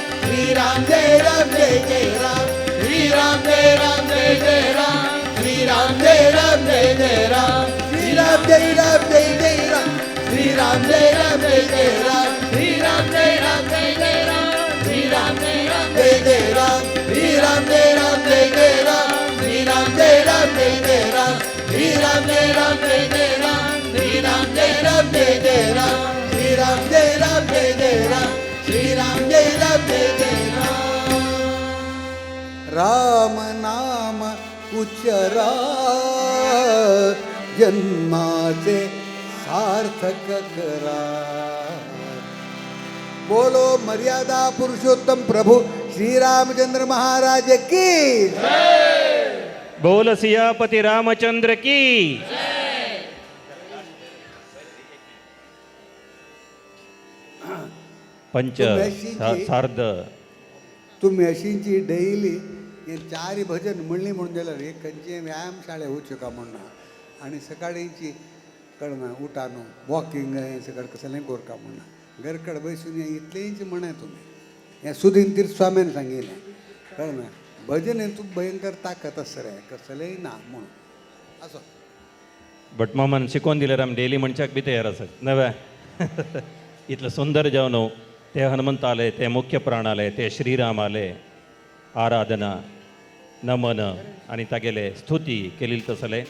श्रीराम जय राम जय जय राम. श्रीराम जय राम जय जय राम. श्रीराम जय राम जय जय राम. श्रीराम जय राम जय जय राम. श्रीराम जय राम जय जय राम. श्रीराम जय राम जय जय राम. श्रीराम जय राम जय जय राम. श्रीराम जय राम जय जय राम. श्रीराम जय राम जय जय राम. श्रीराम जय राम जय जय राम. श्रीराम जय राम जय जय राम. श्रीराम जय राम जय जय राम. श्रीराम जय राम जय जय राम. राम नाम उच्चरा जन्माचे सार्थक करा. बोलो मर्यादा पुरुषोत्तम प्रभु श्री रामचंद्र महाराज की. बोल सियापति रामचंद्र की. पंच सार्ध तुम्ही अशींची डेली हे चार भजन म्हणली म्हणून जाल्यार हे खंयचे व्यायाम शाळे वचूं का म्हण ना. आनी सकाळींची कळना उठा न्हू वॉकिंग हें सगळें कसलें कोरका म्हण ना. घरकड बसून हें इतलेंच म्हणा तुमी हें सुदीन तीर्थ स्वाम्यान सांगिल्लें कळना. भजन हें तूं भयंकर ताकत आसा रे कसलेंय ना म्हणून. असो. भटमामान शिकोवन दिल्यार आमी डेली मनशाक बी तयार आसात नव्या. इतलें सुंदर जावन ते हनुमंत आले, ते मुख्य प्राण आले, ते श्रीराम आले, आराधना नमन आनी तागेले स्तुती केली तसले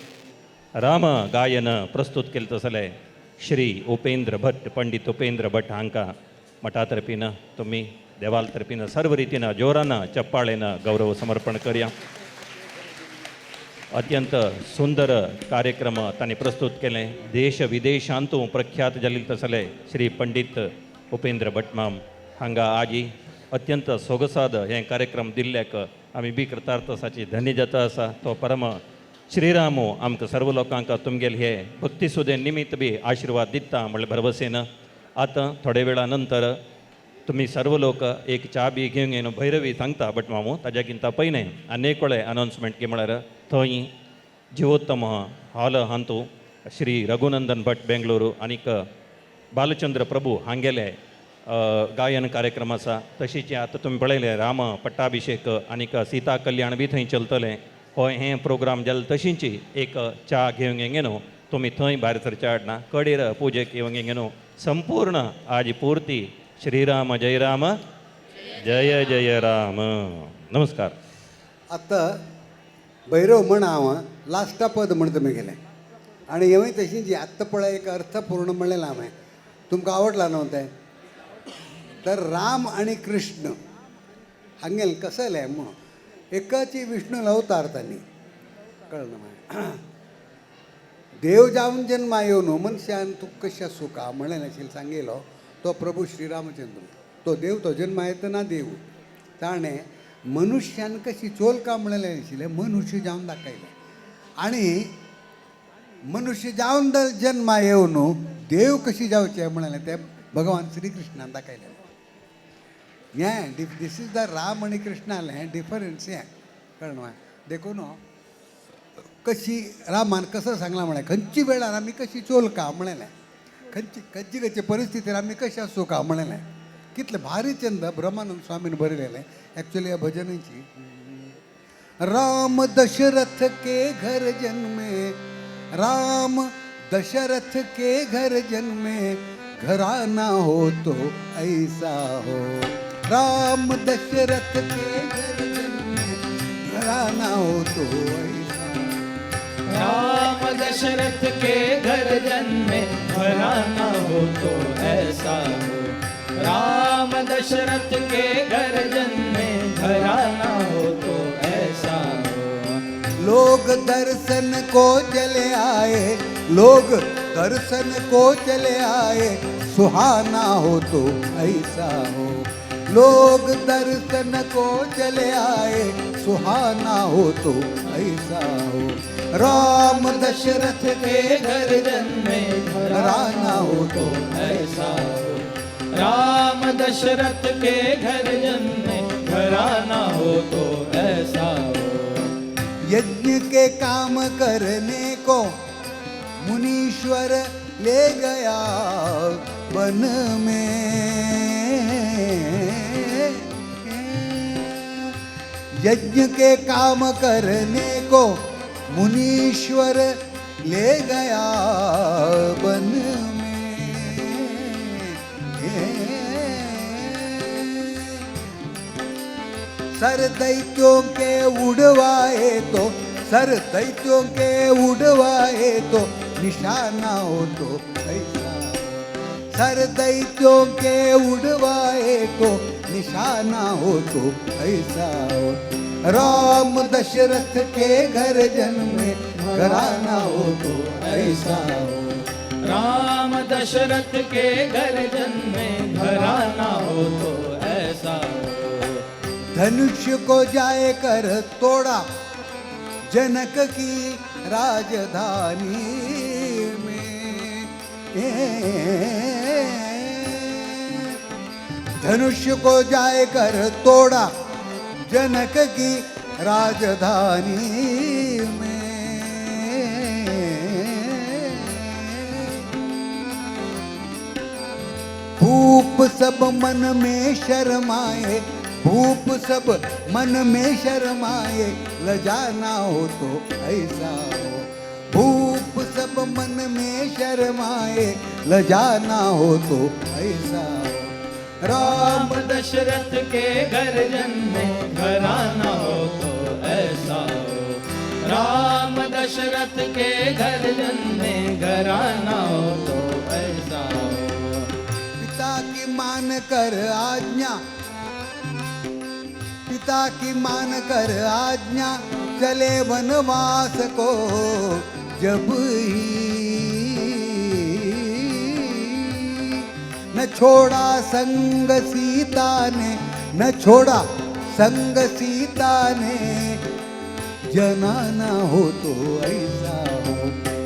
राम गायन प्रस्तुत केले तसले श्री उपेंद्र भट, पंडित उपेंद्र भट हांकां मठा तर्फीन तुमी देवाल तर्फीन सर्व रितीन जोरान चप्पाळेन गौरव समर्पण करया. अत्यंत सुंदर कार्यक्रम तांणी प्रस्तुत केले. देश विदेशांतू प्रख्यात जाल्ले तसले श्री पंडित उपेंद्र भटमाम हांगा आजी अत्यंत सोगसाद हे कार्यक्रम दिल्ल्याक आमी बी कृतार्थ आसाची धन्य जाता आसा. तो परम श्रीरामो आमकां सर्व लोकांक तुमगेले हे भक्ती सुदे निमित्त बी आशिर्वाद दिता म्हणले भरवसेन. आतां थोडे वेळा नंतर तुमी सर्व लोक एक च्या बी घेवन येवन भैरवी सांगता भटमामू ताज्या किंता पयलें आनी एक अनाउन्समेंट की म्हळ्यार थंय जिवोत्तम हॉल हांतू श्री रघुनंदन भट बेंगळुरू आनीक बालचंद्र प्रभू हांगेले गायन कार्यक्रम आसा. तशीच आतां तुमी पळयलें राम पट्टाभिषेक आनीक सीता कल्याण बी थंय चलतलें. हो हें प्रोग्राम जालें तशींच एक च्या घेवंक येंगे न्हू तुमी थंय भायर सरचे हाडना कडेर पुजेक येवंक येंगे न्हू संपूर्ण आज पूर्ती श्रीराम जय राम जय जय राम. नमस्कार. आतां भैरव म्हण हांव लास्टा पद म्हण तुमी गेलें आनी हेंवूय तशींच आत्तां पळय एक अर्थपूर्ण म्हणलें हांवें, तुमकां आवडलां न्हू तें. तर राम आनी कृष्ण हांगेलें कसलें म्हणून एकाची विष्णू अवतार तांणी कळ्ळें मागीर. देव जावन जन्मा येवन मनशान तुका कशा सुखा म्हणलें नाशिल्लें सांगिल्लो तो प्रभू श्रीरामचंद्र. तो देव तो जन्मा येतना देव ताणें मनुष्यान कशी चोलका म्हणलें नाशिल्लें मनुष्य जावन दाखयलें. आनी मनुष्य जावन जन्मा येवन देव कशी जावचें म्हणलें तें भगवान श्रीकृष्णान दाखयलें. हें this is the Ram आनी कृष्णालें हें डिफरन्स हें कळ्ळें. देखून कशी रामान कसं सांगलां म्हणलें खंयची वेळार आमी कशी चोलका म्हणलें, खंयची खंयची खंयचे परिस्थितीर आमी कशें आसूका म्हणलें. कितलें भारी चंद ब्रह्मानंद स्वामीन बरयलेलें एक्चुअली ह्या भजनाची. राम दशरथ के घर जन्मे, राम दशरथ के घर जन्मे, घराना हो तो ऐसा हो. राम दशरथ के घर जन्मे, घराना हो तो ऐसा. राम दशरथ के घर जन्मे, घराना हो तो ऐसा हो. राम दशरथ के घर जन्मे, घराना हो तो ऐसा हो. लोग दर्शन को चले आए, लोग दर्शन को चले आए, सुहाना हो तो ऐसा हो. लोग दर्शन को चले आए, सुहाना हो तो ऐसा हो. राम दशरथ के घर जन्मे, घराना हो तो ऐसा हो. राम दशरथ के घर जन्मे, घराना हो तो ऐसा हो. यज्ञ के काम करने को मुनीश्वर ले गया वन में. यज्ञ के काम करने को मुनीश्वर ले गया वन में. सर दैत्यों के उड़वाए तो, सर दैत्यों के उड़वाए तो निशाना हो तो ऐसा. सर दैत्यों के उड़वाए तो निशाना हो तो ऐसा हो. राम दशरथ के घर जन्मे, घराना हो तो ऐसा हो. राम दशरथ के घर जन्मे, घराना हो तो ऐसा हो. धनुष को जाए कर तोड़ा जनक की राजधानी में. धनुष को जाए कर तोड़ा जनक की राजधानी में. भूप सब मन में शर्माए, भूप सब मन में शर्माए, लजाना हो तो ऐसा हो. भूप सब मन में शर्माए, लजाना हो तो ऐसा हो। राम दशरथ के घर जन्मे, घराना हो तो ऐसा हो। राम दशरथ के घर जन्मे, घराना हो तो ऐसा हो। पिता की मान कर आज्ञा, पिता की मान कर आज्ञा, चले वनवास को जब ही। न छोड़ा संग सीता ने, न छोड़ा संग सीता ने, जनाना हो तो ऐसा हो।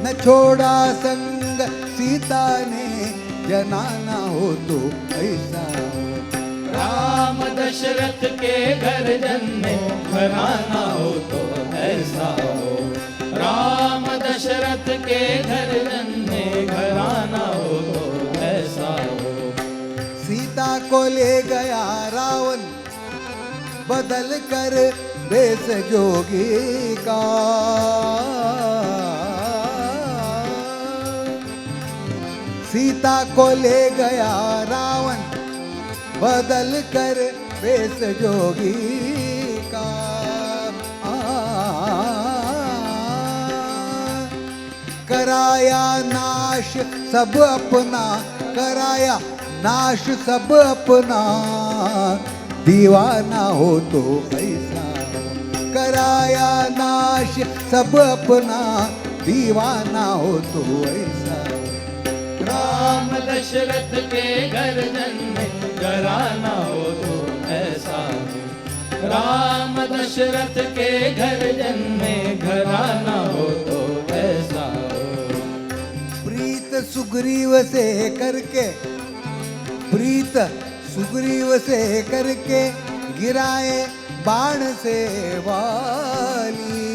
न छोड़ा संग सीता ने, जनाना हो तो ऐसा हो। राम दशरथ के घर जन्मे, घराना हो तो ऐसा हो। राम दशरथ के घर जन्मे, घराना हो तो ऐसा हो। सीता को ले गया रावण, बदल कर बेस जोगी का। सीता को ले गया रावण, बदल कर बेस जोगी का। कराया नाश सब अपना, कराया नाश सब अपना, दीवाना हो तो ऐसा हो। कराया नाश सब अपना, दीवाना हो तो ऐसा हो। राम दशरथ के घर जन्मे, घराना हो तो ऐसा हो। राम दशरथ के घर जन्मे, घराना हो तो ऐसा हो। प्रीत सुग्रीव से करके, प्रीत सुग्रीव से करके, गिराए बाण से वाली।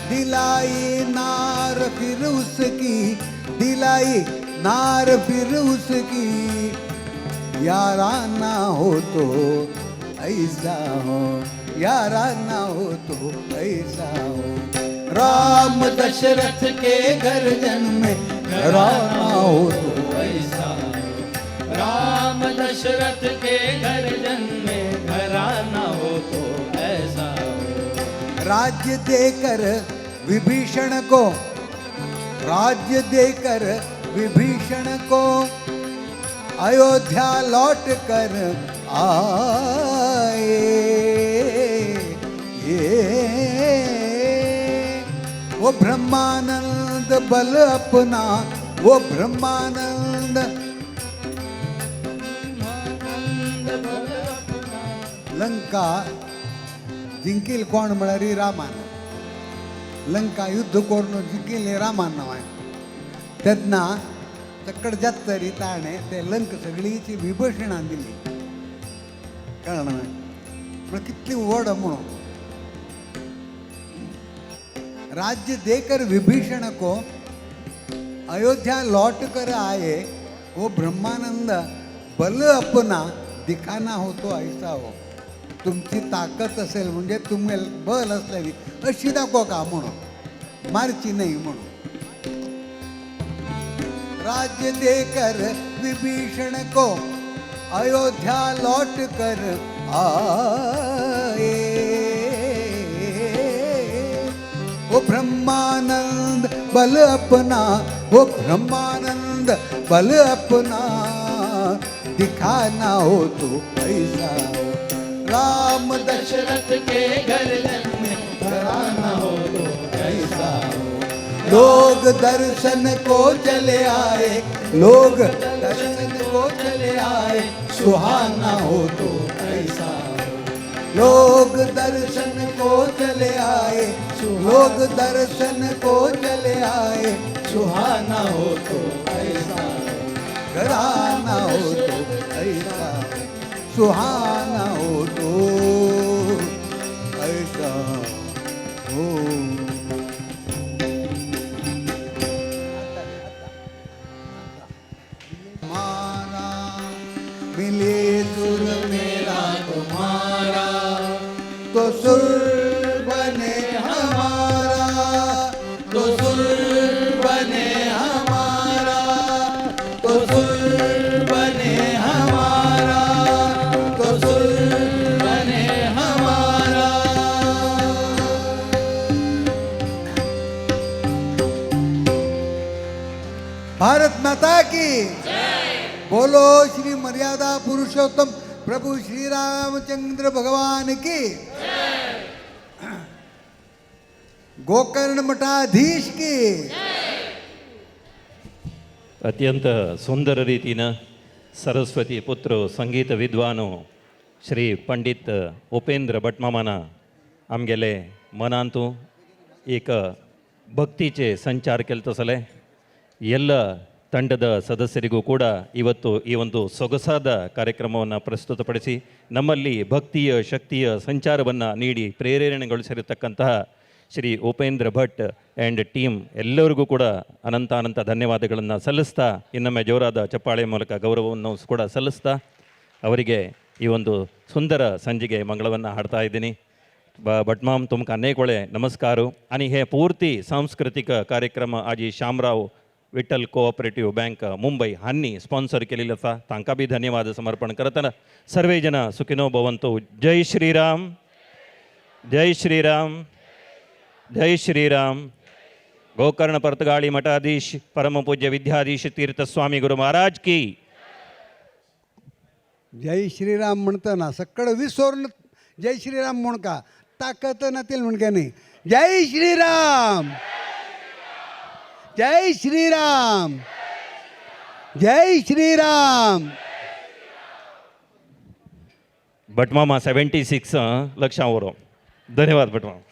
दिलाई नार फिर उसकी, दिलाई नार फिर उसकी, याराना हो तो ऐसा हो, याराना हो तो ऐसा हो। राम दशरथ के घर जन्मे, घराना हो तो ऐसा हो। राम दशरथ के घर जन्मे, घराना हो तो ऐसा हो। राज्य देकर विभीषण को, राज्य देकर विभीषण को, अयोध्या लौट कर आए। ये वो ब्रह्मानंद बल अपना, वो ब्रह्मानंद लंका जिंकील कोण म्हळ्यार रामान। लंका युद्ध करून जिंकिल्ली रामान नांव। तेन्ना तकड जात तरी ताणें ते लंक सगळीची विभीषणान दिली। कळ्ळें म्हळ्यार कितली व्हड म्हणून। राज्य देकर विभीषण को अयोध्या लौट कर आए, वो ब्रह्मानंद बल अपना दिखाना हो तो ऐसा हो। तुमची ताकद असेल म्हणजे तुम्ही बल असल्यावी अशी दाखवा का म्हणून, मारची नाही म्हणून। राज्य देकर विभीषण को अयोध्या लौट कर आए, वो ब्रह्मानंद बल अपना, वो ब्रह्मानंद बल अपना दिखाना हो तो ऐसा हो। राम दशरथ के घर जन्मे घराना हो तो ऐसा हो। लोग दर्शन को चले आए, लोग दर्शन को चले आए, सुहाना हो तो ऐसा हो। लोग दर्शन को चले आए, लोग दर्शन को चले आए, सुहाना हो तो ऐसा हो। घराना हो तो ऐसा हो, सुहाना हो तो ऐसा हो। मारा मिले सुर मेरा तुम्हारा, तो सुर बने भारत माता की बोलो श्री मर्यादा पुरुषोत्तम प्रभु श्री रामचंद्र भगवान की, गोकर्ण मठाधीश की. ಅತ್ಯಂತ ಸುಂದರ ರೀತಿನ ಸರಸ್ವತಿ ಪುತ್ರ, ಸಂಗೀತ ವಿದ್ವಾನು ಶ್ರೀ पंडित उपेंद्र भटमामान आमगेले मनांतू एक ಭಕ್ತಿಚೆ ಸಂಚಾರ केले तसले ಎಲ್ಲ ತಂಡದ ಸದಸ್ಯರಿಗೂ ಕೂಡ ಇವತ್ತು ಈ ಒಂದು ಸೊಗಸಾದ ಕಾರ್ಯಕ್ರಮವನ್ನು ಪ್ರಸ್ತುತಪಡಿಸಿ ನಮ್ಮಲ್ಲಿ ಭಕ್ತಿಯ ಶಕ್ತಿಯ ಸಂಚಾರವನ್ನು ನೀಡಿ ಪ್ರೇರಣೆಗೊಳಿಸಿರತಕ್ಕಂತಹ ಶ್ರೀ ಉಪೇಂದ್ರ ಭಟ್ ಆ್ಯಂಡ್ ಟೀಮ್ ಎಲ್ಲರಿಗೂ ಕೂಡ ಅನಂತ ಅನಂತ ಧನ್ಯವಾದಗಳನ್ನು ಸಲ್ಲಿಸ್ತಾ, ಇನ್ನೊಮ್ಮೆ ಜೋರಾದ ಚಪ್ಪಾಳೆ ಮೂಲಕ ಗೌರವವನ್ನು ಕೂಡ ಸಲ್ಲಿಸ್ತಾ ಅವರಿಗೆ ಈ ಒಂದು ಸುಂದರ ಸಂಜೆಗೆ ಮಂಗಳವನ್ನು ಹಾಡ್ತಾ ಇದ್ದೀನಿ. ಭಟ್ಮಾಮ್, तुमकां अनेक नमस्कार. आणि हे पूर्ती सांस्कृतिक कार्यक्रम आजी शामराव विठ्ठल कोऑपरेटिव्ह बँक मुंबई हांणी स्पॉन्सर केलेलो आसा. तांकां बी धन्यवाद समर्पण करतना सर्वे जन सुखिनो भवन्तु. जय श्रीराम, जय श्रीराम, जय श्रीराम. गोकर्ण पर्तगाळी मठाधीश परम पूज्य विद्याधीश तीर्थ स्वामी गुरु महाराज की. जय श्रीराम म्हणताना सकळ विसोरून जय श्रीराम म्हण का ताकद नातील म्हण का नाही. जय श्रीराम, जय श्रीराम, जय श्रीराम. भटमामा 76 लक्षां उरो. धन्यवाद भटमामा.